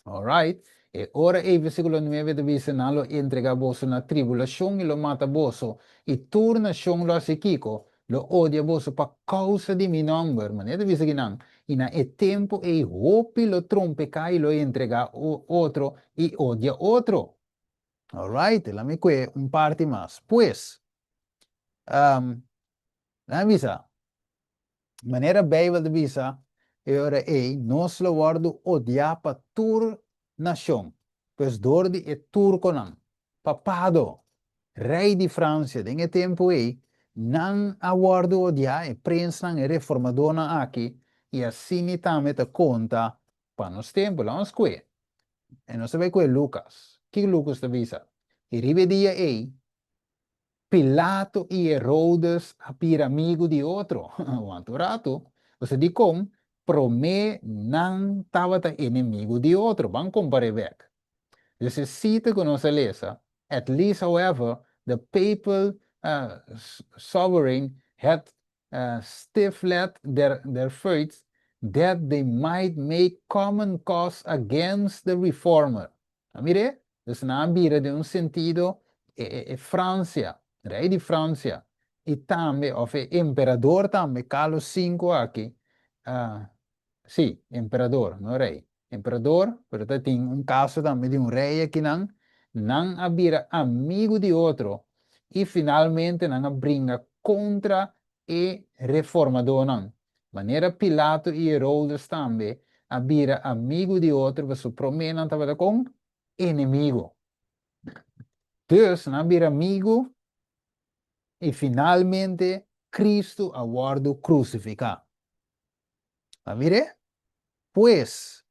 Alright. E ora ei versíkulo nuebe ta bisa, Nan lo entregá boso na tribulashon i lo mata boso, i tur nashon lo hasi kiko? Lo odia boso pa kousa di mi nòmber. Manera ta bisa kinan, I na e tempu ei hopi lo trompeká i lo entregá otro i odia otro. Alright, laat mi kue un parti mas. Pues, laat mi bisa, Manera Beibel ta bisa, e ora ei nos lo wòrdu odiá pa tur nashon, pues dor di e turkonan. Papado, rei di Fransia den e tempu ei, nan a wòrdu odiá, e prensnan, e reformadónan aki, i asina tambe ta konta pa nos tempu. Laga nos kue. E nos ta bai kue Lukas. Kiko Lukas ta bisa? I riba e dia ei, Pilato i Herodes a bira amigu di otro. Wanta un ratu. Pasobra dikon? Promé nan tabata enemigu di otro. Ban kompar'é bèk. Dus e sita ku nos a lesa, At least, however, the papal sovereign had stifled their feuds that they might make common cause against the reformer. A mir'é? Dus nan a bira den un sentido e Francia, rei di Francia, i tambe, òf e emperador tambe, Carlos Sinku aki, sí, emperador, no rei, emperador, pero ta tin un kaso tambe di un rei akinan, nan a bira amigu di otro i finalmente nan a bringa kontra e reformadónan, manera Pilato i Herodes tambe a bira amigu di otro pasobra promé nan tabata kon enemigu. Dus nan a bira amigu i finalmente Kristu a wòrdu krusifiká. A mir'é? Pues,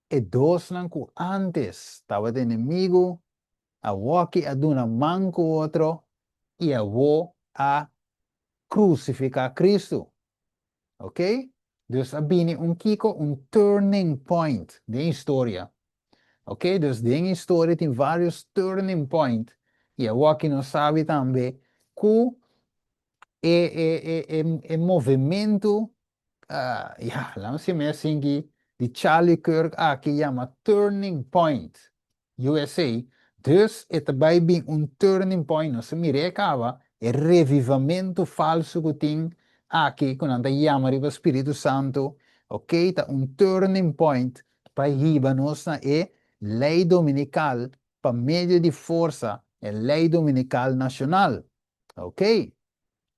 e dosnan ku ántes tabata enemigu awoki a duna man ku otro i awo a krusifiká Kristu. Ok? Dus a bini un kiko? Un turning point den historia. Ok? Dus den historia tin vários turning point i awoki nos sabi tambe ku e e e e e movementu ya, laat me mi sinki di Charlie Kirk aki yama Turning Point USA. Dus e ta bai bin un turning point, nos a mira e kaba, e revivamentu falsu ku tin aki ku nan ta yama riba Spiritu Santu. Ok, ta un turning point pa hiba nos na e lei dominikal pa medio di forsa, e lei dominikal nashonal. Ok,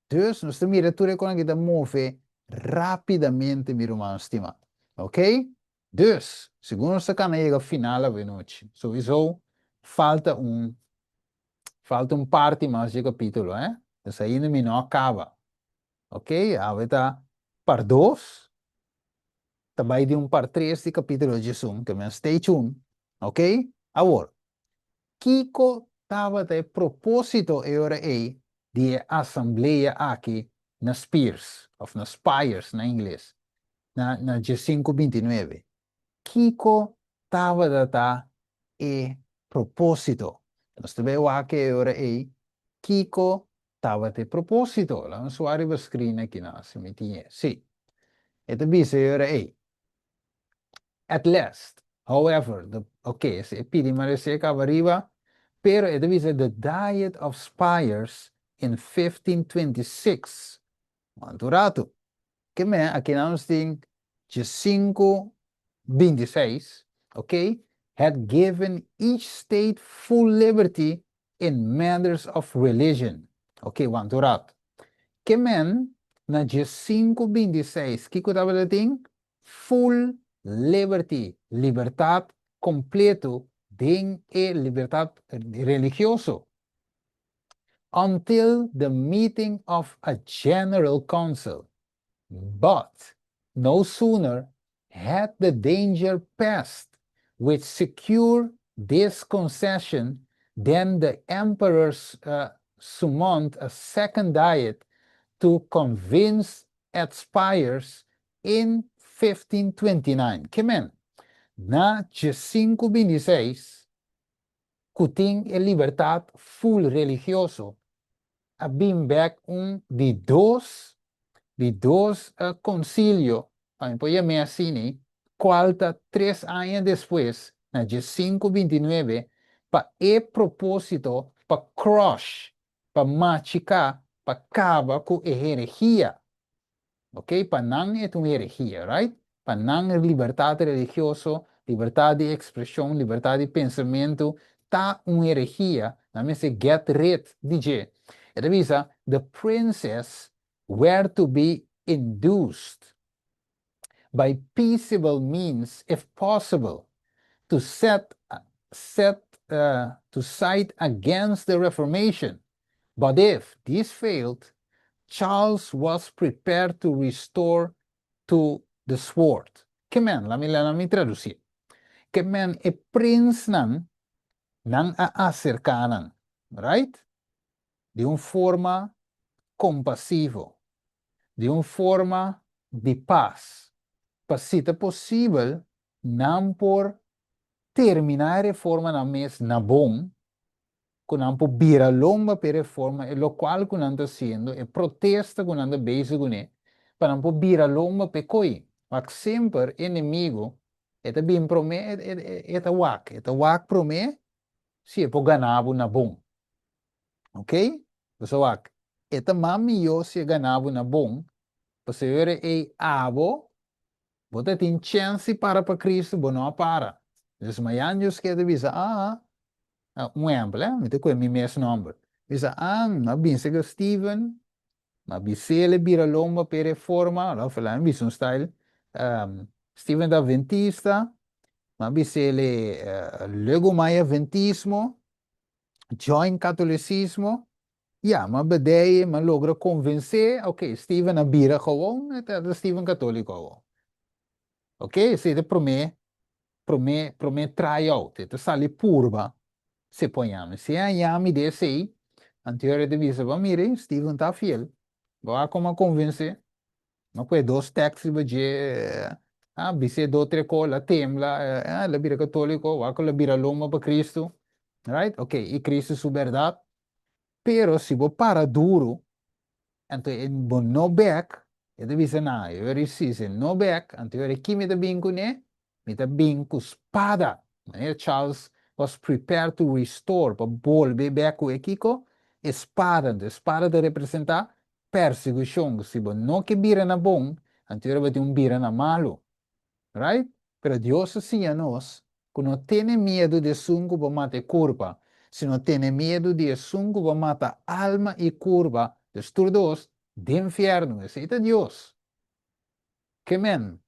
dus nos ta mira tur e kosnan aki ta move rápidamente, mi ruman stimá. Ok, dus segun nos ta kana yega final awenochi, souiso falta un falta un parti mas dje kapítulo, eh? Dus ainda mi no a kaba. Ok, awe ta par dos, ta bai di un par tres di kapítulo 11, ke men stay tuned. Ok, awor, kiko tabata e propósito e ora ei di e asamblea aki na Spiers, òf na Spires na ingles, na 1529? Kiko tabata ta e propósito? Nos ta bai wak e ora ei kiko tabata e propósito. Laga nos wak riba screen aki nan, si mi tin e. Sí. E ta bisa e ora ei, At last, however, the, ok, esei e pidi maresé kaba riba, pero e ta bisa the Diet of Spires in 1526. Wantu ratu. Ke men aki nan nos tin 1526, ok, had given each state full liberty in matters of religion. Ok, wantu ratu. Ke men na 1526 kiko tabata tin? Full liberty, libertat kompleto den e libertat religioso. Until the meeting of a general council, but no sooner had the danger passed which secured this concession than the emperor summoned a second diet to convince at Spires in 1529. Ke men, na 1526, ku tin e libertat full religioso, a bin bek un di dos konsilio, pa mi por yam'é asina, kual ta 3 aña despues, na 1529, pa e propósito pa crush, pa machiká, pa kaba ku e herehia. Ok, pa nan e un herehia, right? Pa nan libertat religioso, libertat di ekspreshon, libertat di pensamentu, ta un herehia, nan mester get rid di dje. E ta bisa, the princes were to be induced by peaceable means, if possible, to side against the Reformation. But if this failed, Charles was prepared to restore to the sword. Ke men, laga mi tradusí. Ke men e prinsnan nan a aserká nan, right? Di un forma kompasivo, di un forma di pas. Pa si ta posibel, nan por terminá e reforma nan mes na bon, ku nan por bira lomba pa reforma, e lokual ku nan ta hasiendo, e protesta ku nan ta bezig kuné, pa nan por bira lomba pa koi. Ma semper enemigu, e ta bin promé, e ta wak promé, si e por gana bo na bon. Ok? Bo wak, e ta mas mihó si e gana bo na bon, pasobra e abo, bo tin chèns para pa Kristu, bo no para. Dus mañan Dios ke bisa, ah, ah, un ehèmpel, eh? Mi ta ku mi mes nòmber. Bisa, ah, m'a bisa ku Steven, m'a bis'é bira lomba pa reforma, la fala, bisa un style, Steven ta adventista, m'a bis'é legumai adventismo, join katolisismo, ja, m'a bedei, m'a logra konvensé, ok, Steven a bira gewoon, ta Steven katóliko. Ok, esei ta promé tryout, ta sali purba, se pone si haña mi esei, anterior di bisa, ba mire, Steven ta fiel, ba kon konvensé, no kue dos teksto ba dje, ah, bis'é dos tres kos, a tembla, ah, el a bira katóliko, wak el a bira lomba pa Kristu, right? Ok, i Kristu su bèrdat, pero si bo para duru, anto bo no bek, e ta bisa na, e ora si se no bek, anto ora ki mi ta bin kuné, mi ta bin ku spada. Manera Charles was prepared to restore, pa bolbe bek ku e kiko, e spada. Anto spada ta representá persekushon. Si bo no ke bira na bon, Anto e tabatin un bira na malu. Right? Pero Dios a siña nos ku no tene miedu di esun ku por mata e kurpa, sino tene miedu di esun ku por mata alma i kurpa, dus tur dos, den fièrnu. Esei ta Dios. Ke men?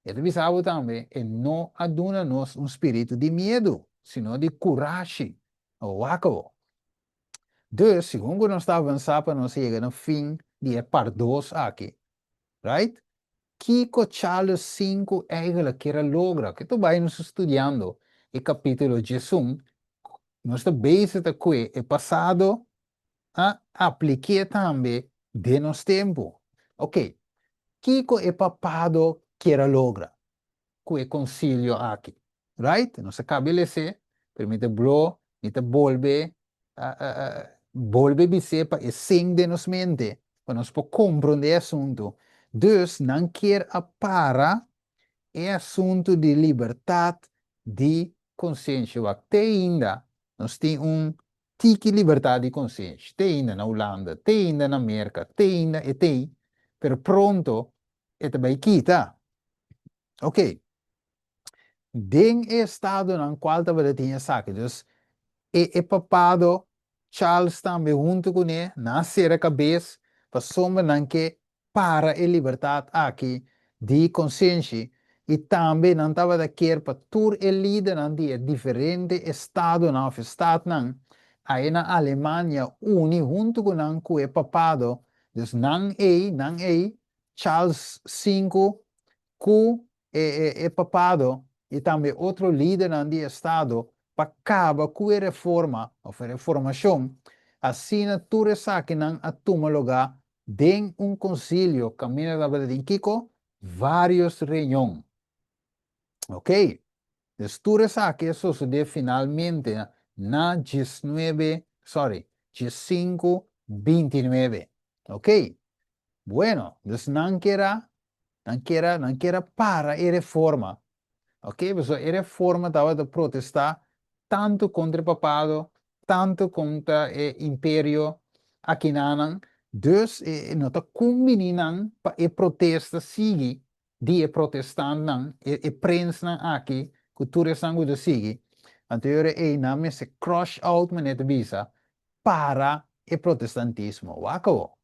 E ta bisa bo tambe, e no a duna nos un spiritu di miedu, sino di kurashi. Wak bo. Dus, segun ku nos ta avansá pa nos yega na fin di e part dos aki, right? Kiko Charles sinku eigenlijk kier a logra? Ke ta bai nos ta studiando e kapítulo 11, nos ta bezig ta kue e pasado a aplik'é tambe den nos tempu. Ok, kiko e papado kier a logra ku e konsilio aki? Right? Nos a kaba di les'é, pero mi ta blo, mi ta bolbe bolbe bis'é pa e sink den nos mente, pa nos por komprondé e asuntu. Dus nan kier a para e asuntu di libertat di konsiensia. Wak, te ainda nos tin un tiki libertat di konsiensia, te ainda na Hulanda, te ainda na Merka, te ainda e t'ei, pero pronto e ta bai kita. Ok. Den e estadonan cual tabata tin esaki. Dus e e papado Charles tambe hunto cune nan a cera cabes pasobra nan ke para e libertad aki di consenshi y tambe nan tabata kier pa tur e lidernan di e diferente estadonan of e stadnan aye na Alemania uni hunto cu nan cu e papado. Dus nan ey nan ey Charles sinku ku e papado i tambe otro lidernan di estado pa kaba ku e reforma òf e reformashon, asina tur esakinan a tuma lugá den un konsilio kaminda tabata tin kiko? Vários reunion. Oke, dus tur esaki a sosodé finalmente na diesnuebe, sorry, diesinku bintinuebe. Oke, bueno, dus nan kier a Nan kier a, nan kier a para e reforma. Ok, pasobra e reforma tabata protestá tantu kontra e papado, tantu kontra e imperio akinanan, dus e no ta kumbiní nan pa e protesta sigui di e protestantnan, e e prensnan aki ku tur esnan ku ta sigui. Anto e ora ei nan mester crush out, manera ta bisa, para e protestantismo. Wak awo.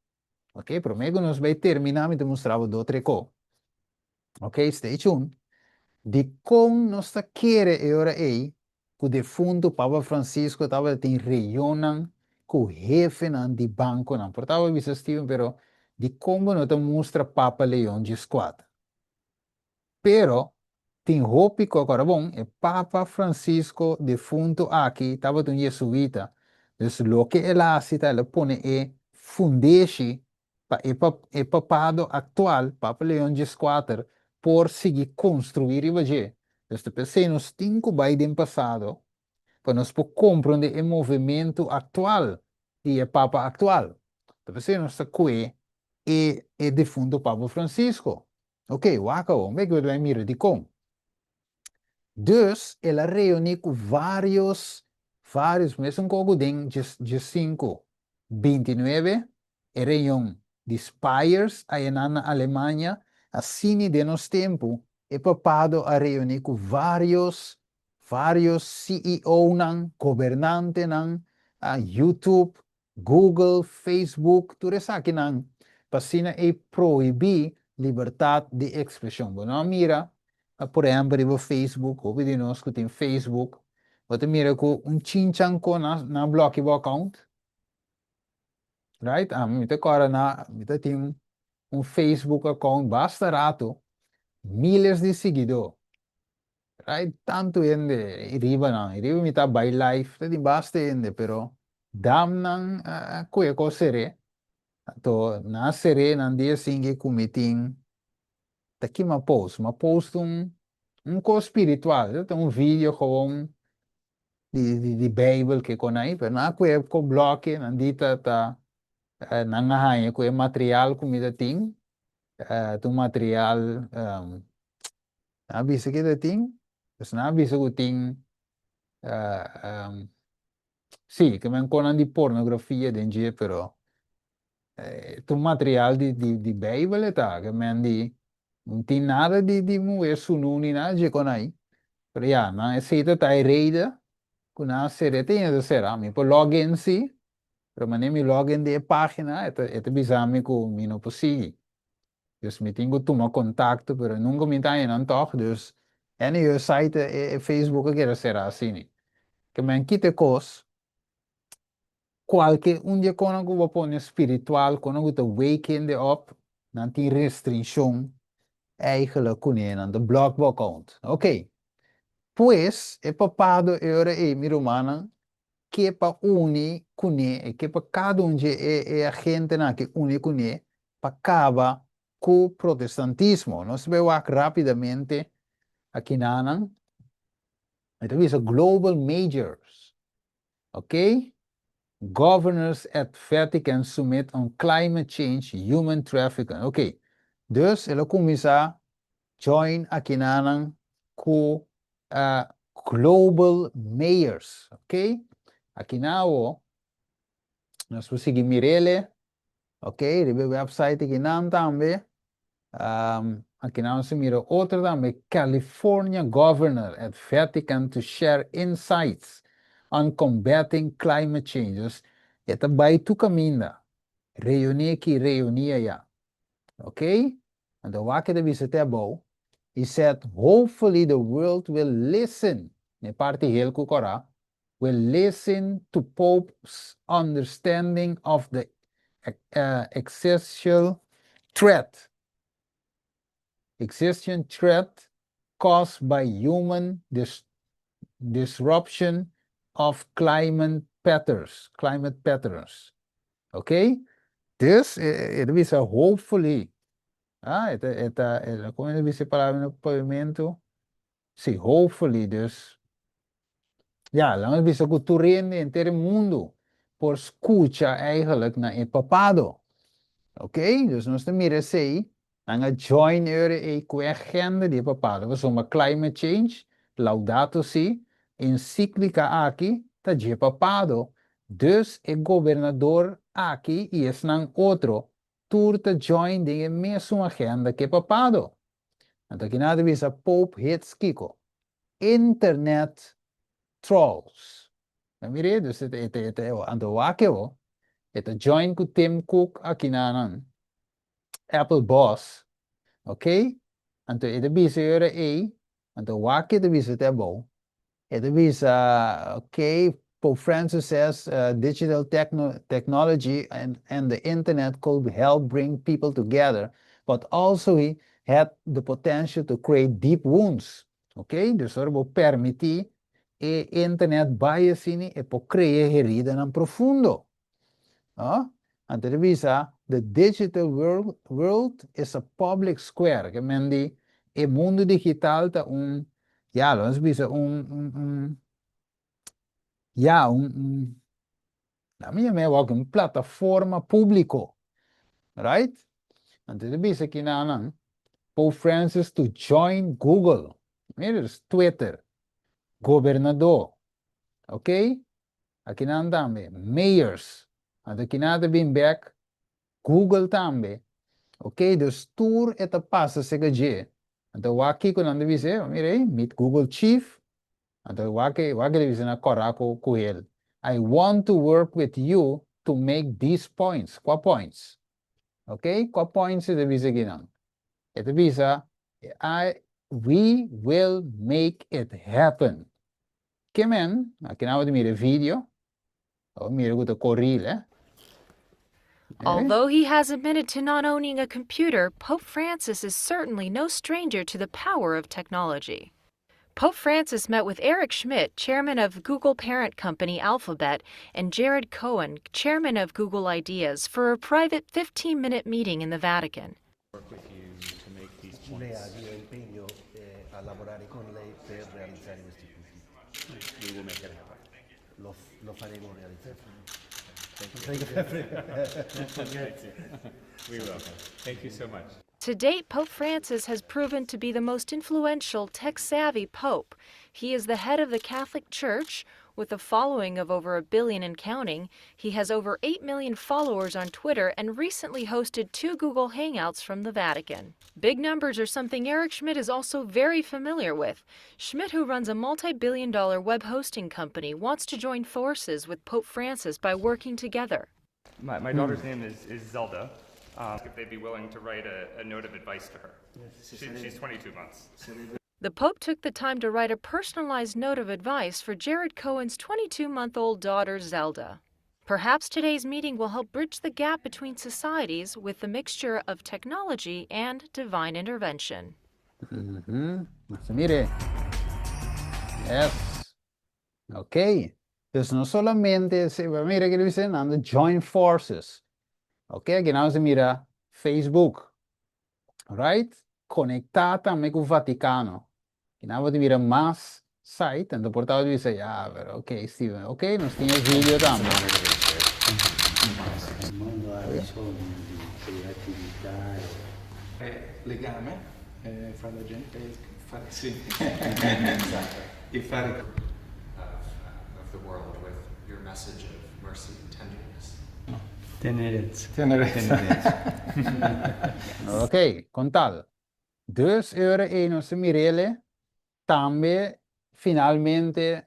Ok, promé ku nos bai terminá mi ta mustra bo do tre ko. Ok, stay tuned. Dikon nos ta kere e ora ei ku defuntu Papa Francisco tabata tin reunionnan ku hefenan di bankonan? Por tabata bisa Steven, pero dikon bo no ta mustra Papa Leon 14? Pero, tin hopi ku a kòrda bon, e Papa Francisco defuntu aki tabata un jesuita, dus loke el a hasi ta el a pone e fundeshi pa e e papado aktual, Papa Leon 14, por sigui konstruí riba dje. Dus ta p'esei nos tin ku bai den pasado pa nos por komprondé e movementu aktual di e Papa aktual. Ta p'esei nos ta kue e e defuntu Papa Francisco. Ok, wak awor, un bek bai mira dikon. Dus, el a reuní ku vários, vários, mesun kos ku den 15 29, e reunion di Spires ayanan na Alemania, asina den nos tempu, e papado a reuní ku vários, vários CEO-nan, gobernantenan, YouTube, Google, Facebook, tur esakinan pa asina ei prohibí libertat di ekspreshon. Bo no a mira, por ehèmpel riba Facebook, hopi di nos ku tin Facebook, bo ta mira ku un chinchanko nan a blòkia bo akount. Right? Ami mi ta kòrda na mi ta tin un Facebook akount basta ratu, miles di siguidó. Right, tantu hende riba nan, riba mi ta bai live, ta tin basta hende, pero damnan a koe kos seré, anto nan a seré nan dia sinke ku mi tin, ta ki m'a post? M'a post un un kos spiritual, ta un video gewoon di di di bijbel ke kon ai, pero nan a koe ko bloke, nan di ta ta nan a haña ku e material ku mi ta tin, ta un material. Nan a bisa ke ta tin, pues nan a bisa ku tin sí, ke men konan di pornografia den dje, pero ta un material di di di Bijbel e ta, ke men di. No tin nada di muhé sunú ni nada dje kon ai. Pero ya, nan esei ta ta e reden ku nan a sera e tin ta sera. Mi por log in si, pero manera mi log in den e página e ta bisa mi ku mi no por sigui. Dus mi tin ku tuma kontakto, pero nunka mi ta haña nan tòg. Dus anyway e site e Facebook a keda sera asina. Ke men kita e kos, kualke un di e konan ku bo pone spiritual, konan ku ta wake hende op, nan tin restrinshon eigenlijk kuné, nan ta block bo account. Ok. Pues e papado e ora ei, mi rumannan, ke pa uni kuné, e ke pa kada un dje e agentenan aki uni kuné pa kaba ku protestantismo. Nos ta bai wak rápidamente akinanan. E ta bisa global majors. Ok? Governors at Vatican Summit on Climate Change, Human Trafficking. Ok. Dus el a kuminsá join akinanan ku global mayors. Ok? Akinan awo nos por sigui mir'é. Ok, riba e website akinan tambe. Akinan nos ta mira otro tambe, California Governor at Vatican to share insights on combating climate change. Dus e ta bai tur kaminda. Reuní aki, reuní aya. Ok? Anto wak e ta bisa te abou. He said, "Hopefully the world will listen." Na e parti hel ku kòrá, will listen to Pope's understanding of the existential threat caused by human disruption of climate patterns. Ok? Dus, e ta bisa hopefully. Ah, e ta, kon e ta bisa e palabra na papiamentu? Si, hopefully, dus, ja, laga nos bisa ku tur hende henter e mundu por skucha eigenlijk na e papado. Ok? Dus nos ta mira esei, nan a join e ora ei ku e agenda di e papado, pasobra climate change, Laudato Si, encyclica aki ta dje papado, dus e gobernador aki i esnan otro tur ta join den e mesun agenda ku e papado. Anto akinan ta bisa Pope hits kiko? Internet trolls. Na mira, dus e ta, anto wak e, e ta join ku Tim Cook akinanan, Apple boss, ok? Anto e ta bisa e ora ei, anto wak e ta bisa te abou. E ta bisa, ok, Pope Francis says digital technology and the internet could help bring people together, but also he had the potential to create deep wounds. Ok? Dus ora bo permití e internet bai asina e por krea heridanan profundo. No? Anto e ta bisa, the digital world is a public square. Ke men di, e mundu digital ta un, ja, laga nos bisa un, ja, un, na mi yam'é un plataforma públiko. Right? Anto e ta bisa akinan, Pope Francis to join Google. Mira, Twitter, gobernador, ok? Akinan tambe, mayors. Anto akinan ta bin back, Google tambe. Ok, dus tur e ta pasa serka dje. Anto wak kiko nan ta bisa, mira ei, meet Google chief. Anto wak wak e ta bisa na kòrá ku el. "I want to work with you to make these points." Kua points? Ok, kua points e ta bisa akinan? E ta bisa, "We will make it happen." Ke men, akinan bo mira video, o mira ku ta koril, eh? Although he has admitted to not owning a computer, Pope Francis is certainly no stranger to the power of technology. Pope Francis met with Eric Schmidt, chairman of Google parent company Alphabet, and Jared Cohen, chairman of Google Ideas, for a private 15 minute meeting in the Vatican. Work with you to make these Lei points. ha il mio impegno a lavorare con lei per realizzare questi punti. We will make it happen. Lo faremo realizzare. Thank you. We will. Thank you so much. To date, Pope Francis has proven to be the most influential, tech savvy pope. He is the head of the Catholic Church, with a following of over a billion and counting. He has over 8 million followers on Twitter and recently hosted two Google Hangouts from the Vatican. Big numbers are something Eric Schmidt is also very familiar with. Schmidt, who runs a multi billion dollar web hosting company, wants to join forces with Pope Francis by working together. My daughter's name is Zelda. If they'd be willing to write a note of advice to her. She's 22 months. The Pope took the time to write a personalized note of advice for Jared Cohen's 22 month old daughter, Zelda. Perhaps today's meeting will help bridge the gap between societies with the mixture of technology and divine intervention. Mira. Yes. Ok. Entonses, no solamente, mira ku el a bisa, nan join forces. Ok, aki nos ta mira Facebook. Right? Konektá tambe ku Vatikano. I nos ta mira mas site, anto por ta bisa, ja, pero ok, Steven, ok, nos tin video tambe. Il mondo ha bisogno di creatività e legame fra la gente e fare, sì. E fare of the world with your message of mercy and tenderness. Tenerezza. Tenerezza. Ok, kon tal. Dus ora ei nos mir'é tambe finalmente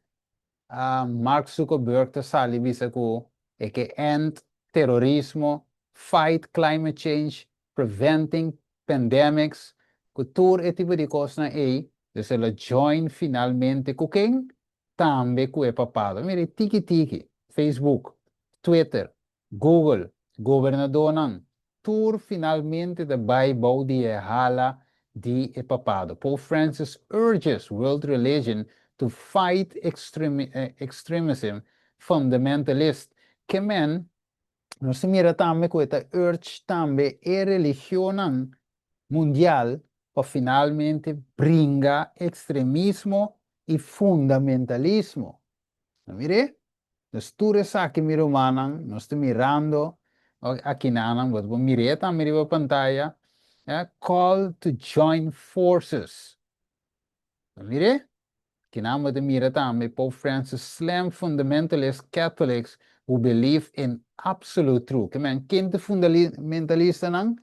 Mark Zuckerberg ta sali bisa ku e ke end terorismo, fight climate change, preventing pandemics, ku tur e tipo di kosnan ei, dus el a join finalmente ku ken? Tambe ku e papado. Mira, tiki tiki, Facebook, Twitter, Google, gobernadornan, tur finalmente ta bai bou di e hala di e papado. Pope Francis urges world religion to fight extremism, fundamentalist. Ke men, nos ta mira tambe ku e ta urge tambe e religionnan mundial pa finalmente bringa ekstremismo i fundamentalismo. Mira? Nos tur esaki, mi rumannan, nos ta mirando aki nan, bo mira tambe riba pantaya, call to join forces. Mira? Aki nan bo mira tambe Pope Francis slam fundamentalist Catholics who believe in absolute truth. Ke men, ken ta fundamentalistanan?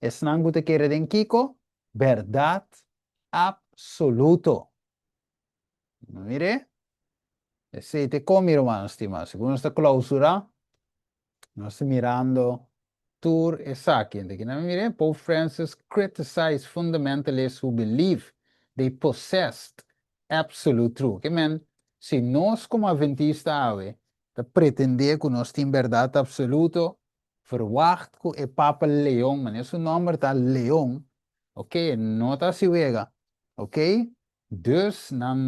Esnan ku ta kere den kiko? Berdat absoluto. Mira? Esei ta kon, ruman stimá. Segun nos ta klousurá, nos ta mirando tur esaki. Aki nan mira, Pope Francis criticized fundamentalists who believe they possessed absolute truth. Ke men, si nos komo adventista awe, ta pretendé ku nos tin berdat absoluto, verwacht ku e Papa Leon, ma su nòmber ta Leon, ok, no ta siwega, ok? Dus nan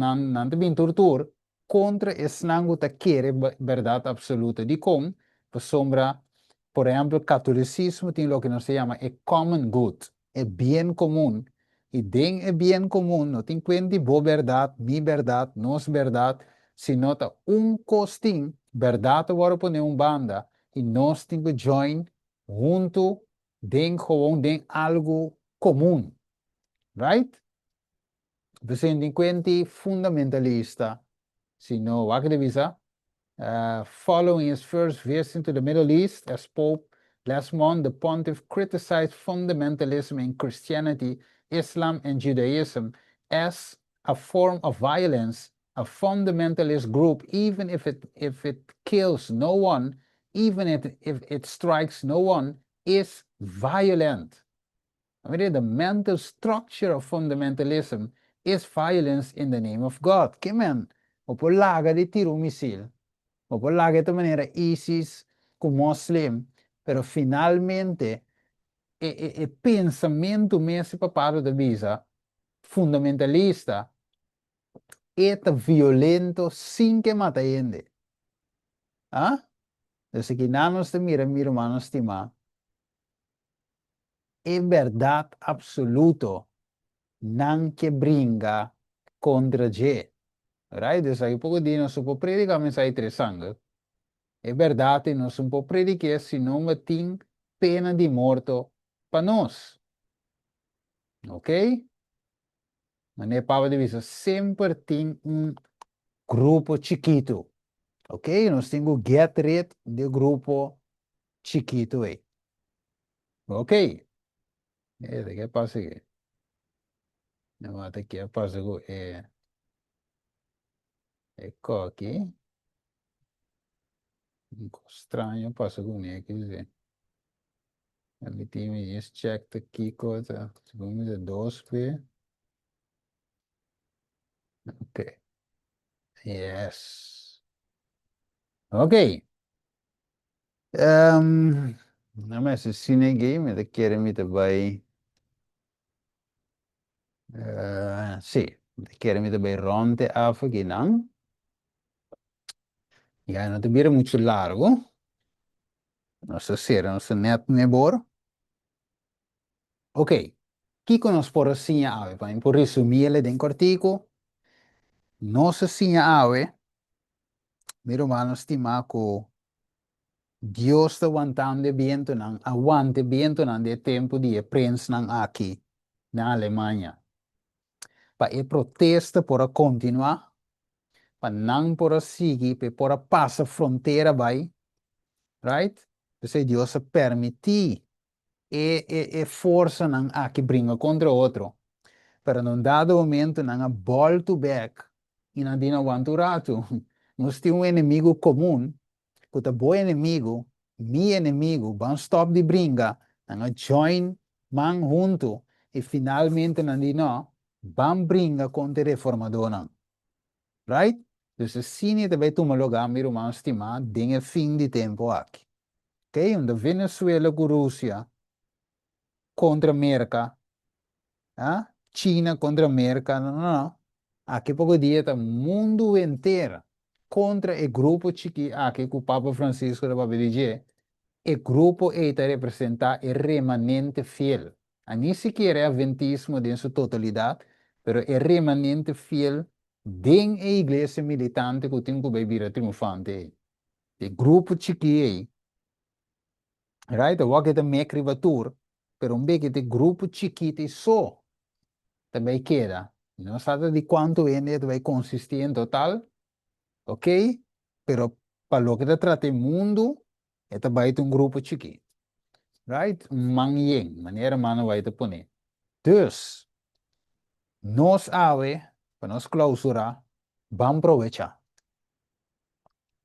ta bin tur tur kontra esnan ku ta kere berdat absoluto. Di kon, pasobra, por ehèmpel, katolisismo tin loke nos ta yama e common good, e bien komun. I den e bien komun no tin kuenta di bo berdat, mi berdat, nos berdat, sino ta un kos tin, berdat ta pone un banda i nos tin ku join huntu den gewoon den algu komun. Right? Dus tin kuenta fundamentalista, sino wak di bisa, following his first visit to the Middle East as Pope last month, the pontiff criticized fundamentalism in Christianity, Islam, and Judaism as a form of violence. A fundamentalist group, even if it kills no one, even if it strikes no one, is violent. I mean, the mental structure of fundamentalism is violence in the name of God. Ke men, bo por laga di tira un misil, bo por laga di manera ISIS ku muslim, pero finalmente e pensamentu mes papado ta bisa fundamentalista e ta violento sin ke mata hende. Ah? Dus aki nos ta mira, mi ruman stimá, e berdat absoluto nan ke bringa kontra dje. Right? Dus ei poko dia nos por prediká mensahe interesante. E berdat nos no por prediká si no tin pena di morto pa nos. Ok? Manera Pablo ta bisa, semper tin un grupo chikitu. Ok? Nos tin ku get rid di e grupo chikitu ei. Ok. E ta ke pasa aki? No mata ke pasa ku e e koki. Un kos straño pasa ku mi aki si. Mi tin mi just check ta kiko ta. Segun mi ta dos pe. Ok. Yes. Ok. Um, na mester sine gei, mi ta kere mi ta bai uh, sí, mi ta kere mi ta bai rond e af akinan. Ya no ta bira mucho largo. Nos ta sera, nos ta net mebor. Ok, kiko nos por a siña awe? Pa mi por resumí el den kortiku, nos a siña awe, mi rumannan stimá, ku Dios ta wantando e bientunan, a wanta e bientunan di e tempu di e prensnan aki na Alemania, pa e protesta por a kontinuá, pa nan por a sigui, pa e por a pasa frontera bai, right? P'esei Dios a permití e e e forsanan aki bringa kontra otro, pero na un dado momento nan a bòltu bèk i nan di nan wanta un ratu, nos tin un enemigu komun ku ta bo enemigu, mi enemigu, ban stòp di bringa, nan a join man huntu i finalmente nan di no, ban bringa kontra e reformadónan. Right? Dus asina e ta bai tuma lugá, mi ruman stimá, den e fin di tempu aki. Ok, unda Venezuela ku Rusia kontra Merka, ah, China kontra Merka, no, no, no. Aki poko dia ta mundu henter kontra e grupo chikí aki ku Papa Francisco ta papia di dje. E grupo ei ta representá e remanente fiel. A ni sikiera e adventismo den su totalidat, pero e remanente fiel den e iglesia militante ku tin ku bai bira triunfante ei. E grupo chikí ei, right, awor ke ta mek riba tur, pero un beke ta e grupo chikit ei so ta bai keda. No sa ta di kuantu hende e ta bai konsistí en total, ok, pero pa loke ta trata e mundu, E ta bai ta un grupo chikí. Right? Un man yen, manera mano bai ta pone. Dus, nos awe, pa nos klausurá, ban probechá.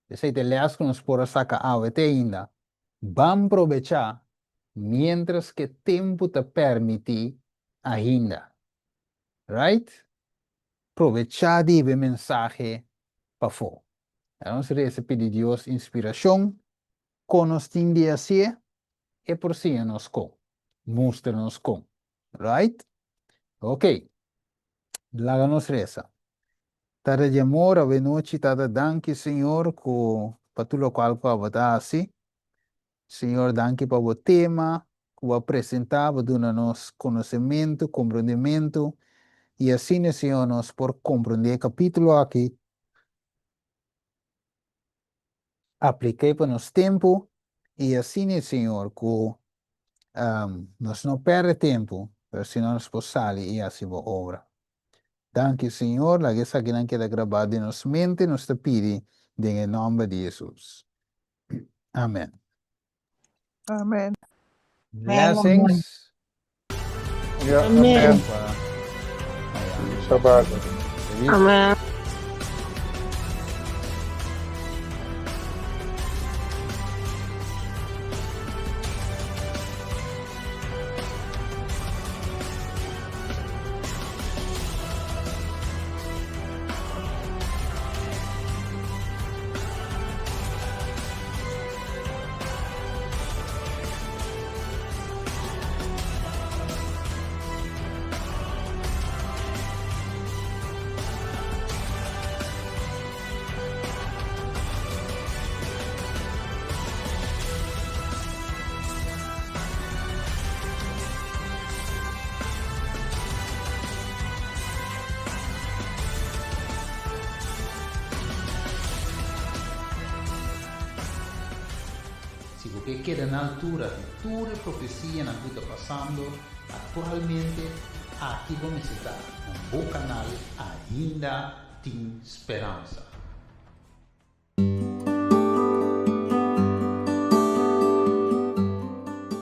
Esei ta e lès ku nos por a saka awe te ainda. Ban probechá miéntras ku e tempu ta permití ainda. Right? Probechá di hiba e mensahe pafó. Nos resa pidi Dios inspirashon kon nos tin di hasié, e por siña nos kon, mustra nos kon. Right? Ok. Laga nos resa. Tata di amor, awenochi Tata danki Señor ku pa tur lokual ku abo ta hasi. Señor danki pa bo tema ku bo a presentá, bo duna nos konosementu, komprondementu i asina Señor nos por komprondé e kapítulo aki, aplik'é pa nos tempu i asina Señor ku nos no pèrdè tempu pero sino nos por sali i hasi bo obra. Danki Señor, laga esakinan keda grabá den nos mente, nos ta pidi den e nòmber di Hesus. Amen. Amen. Blessings. Ja, amen. Shabbat. Amen. Si bo ke keda na altura di tur e profesianan ku ta pasando aktualmente. Aki bo mester ta, na bo kanal Ainda Tin Speransa.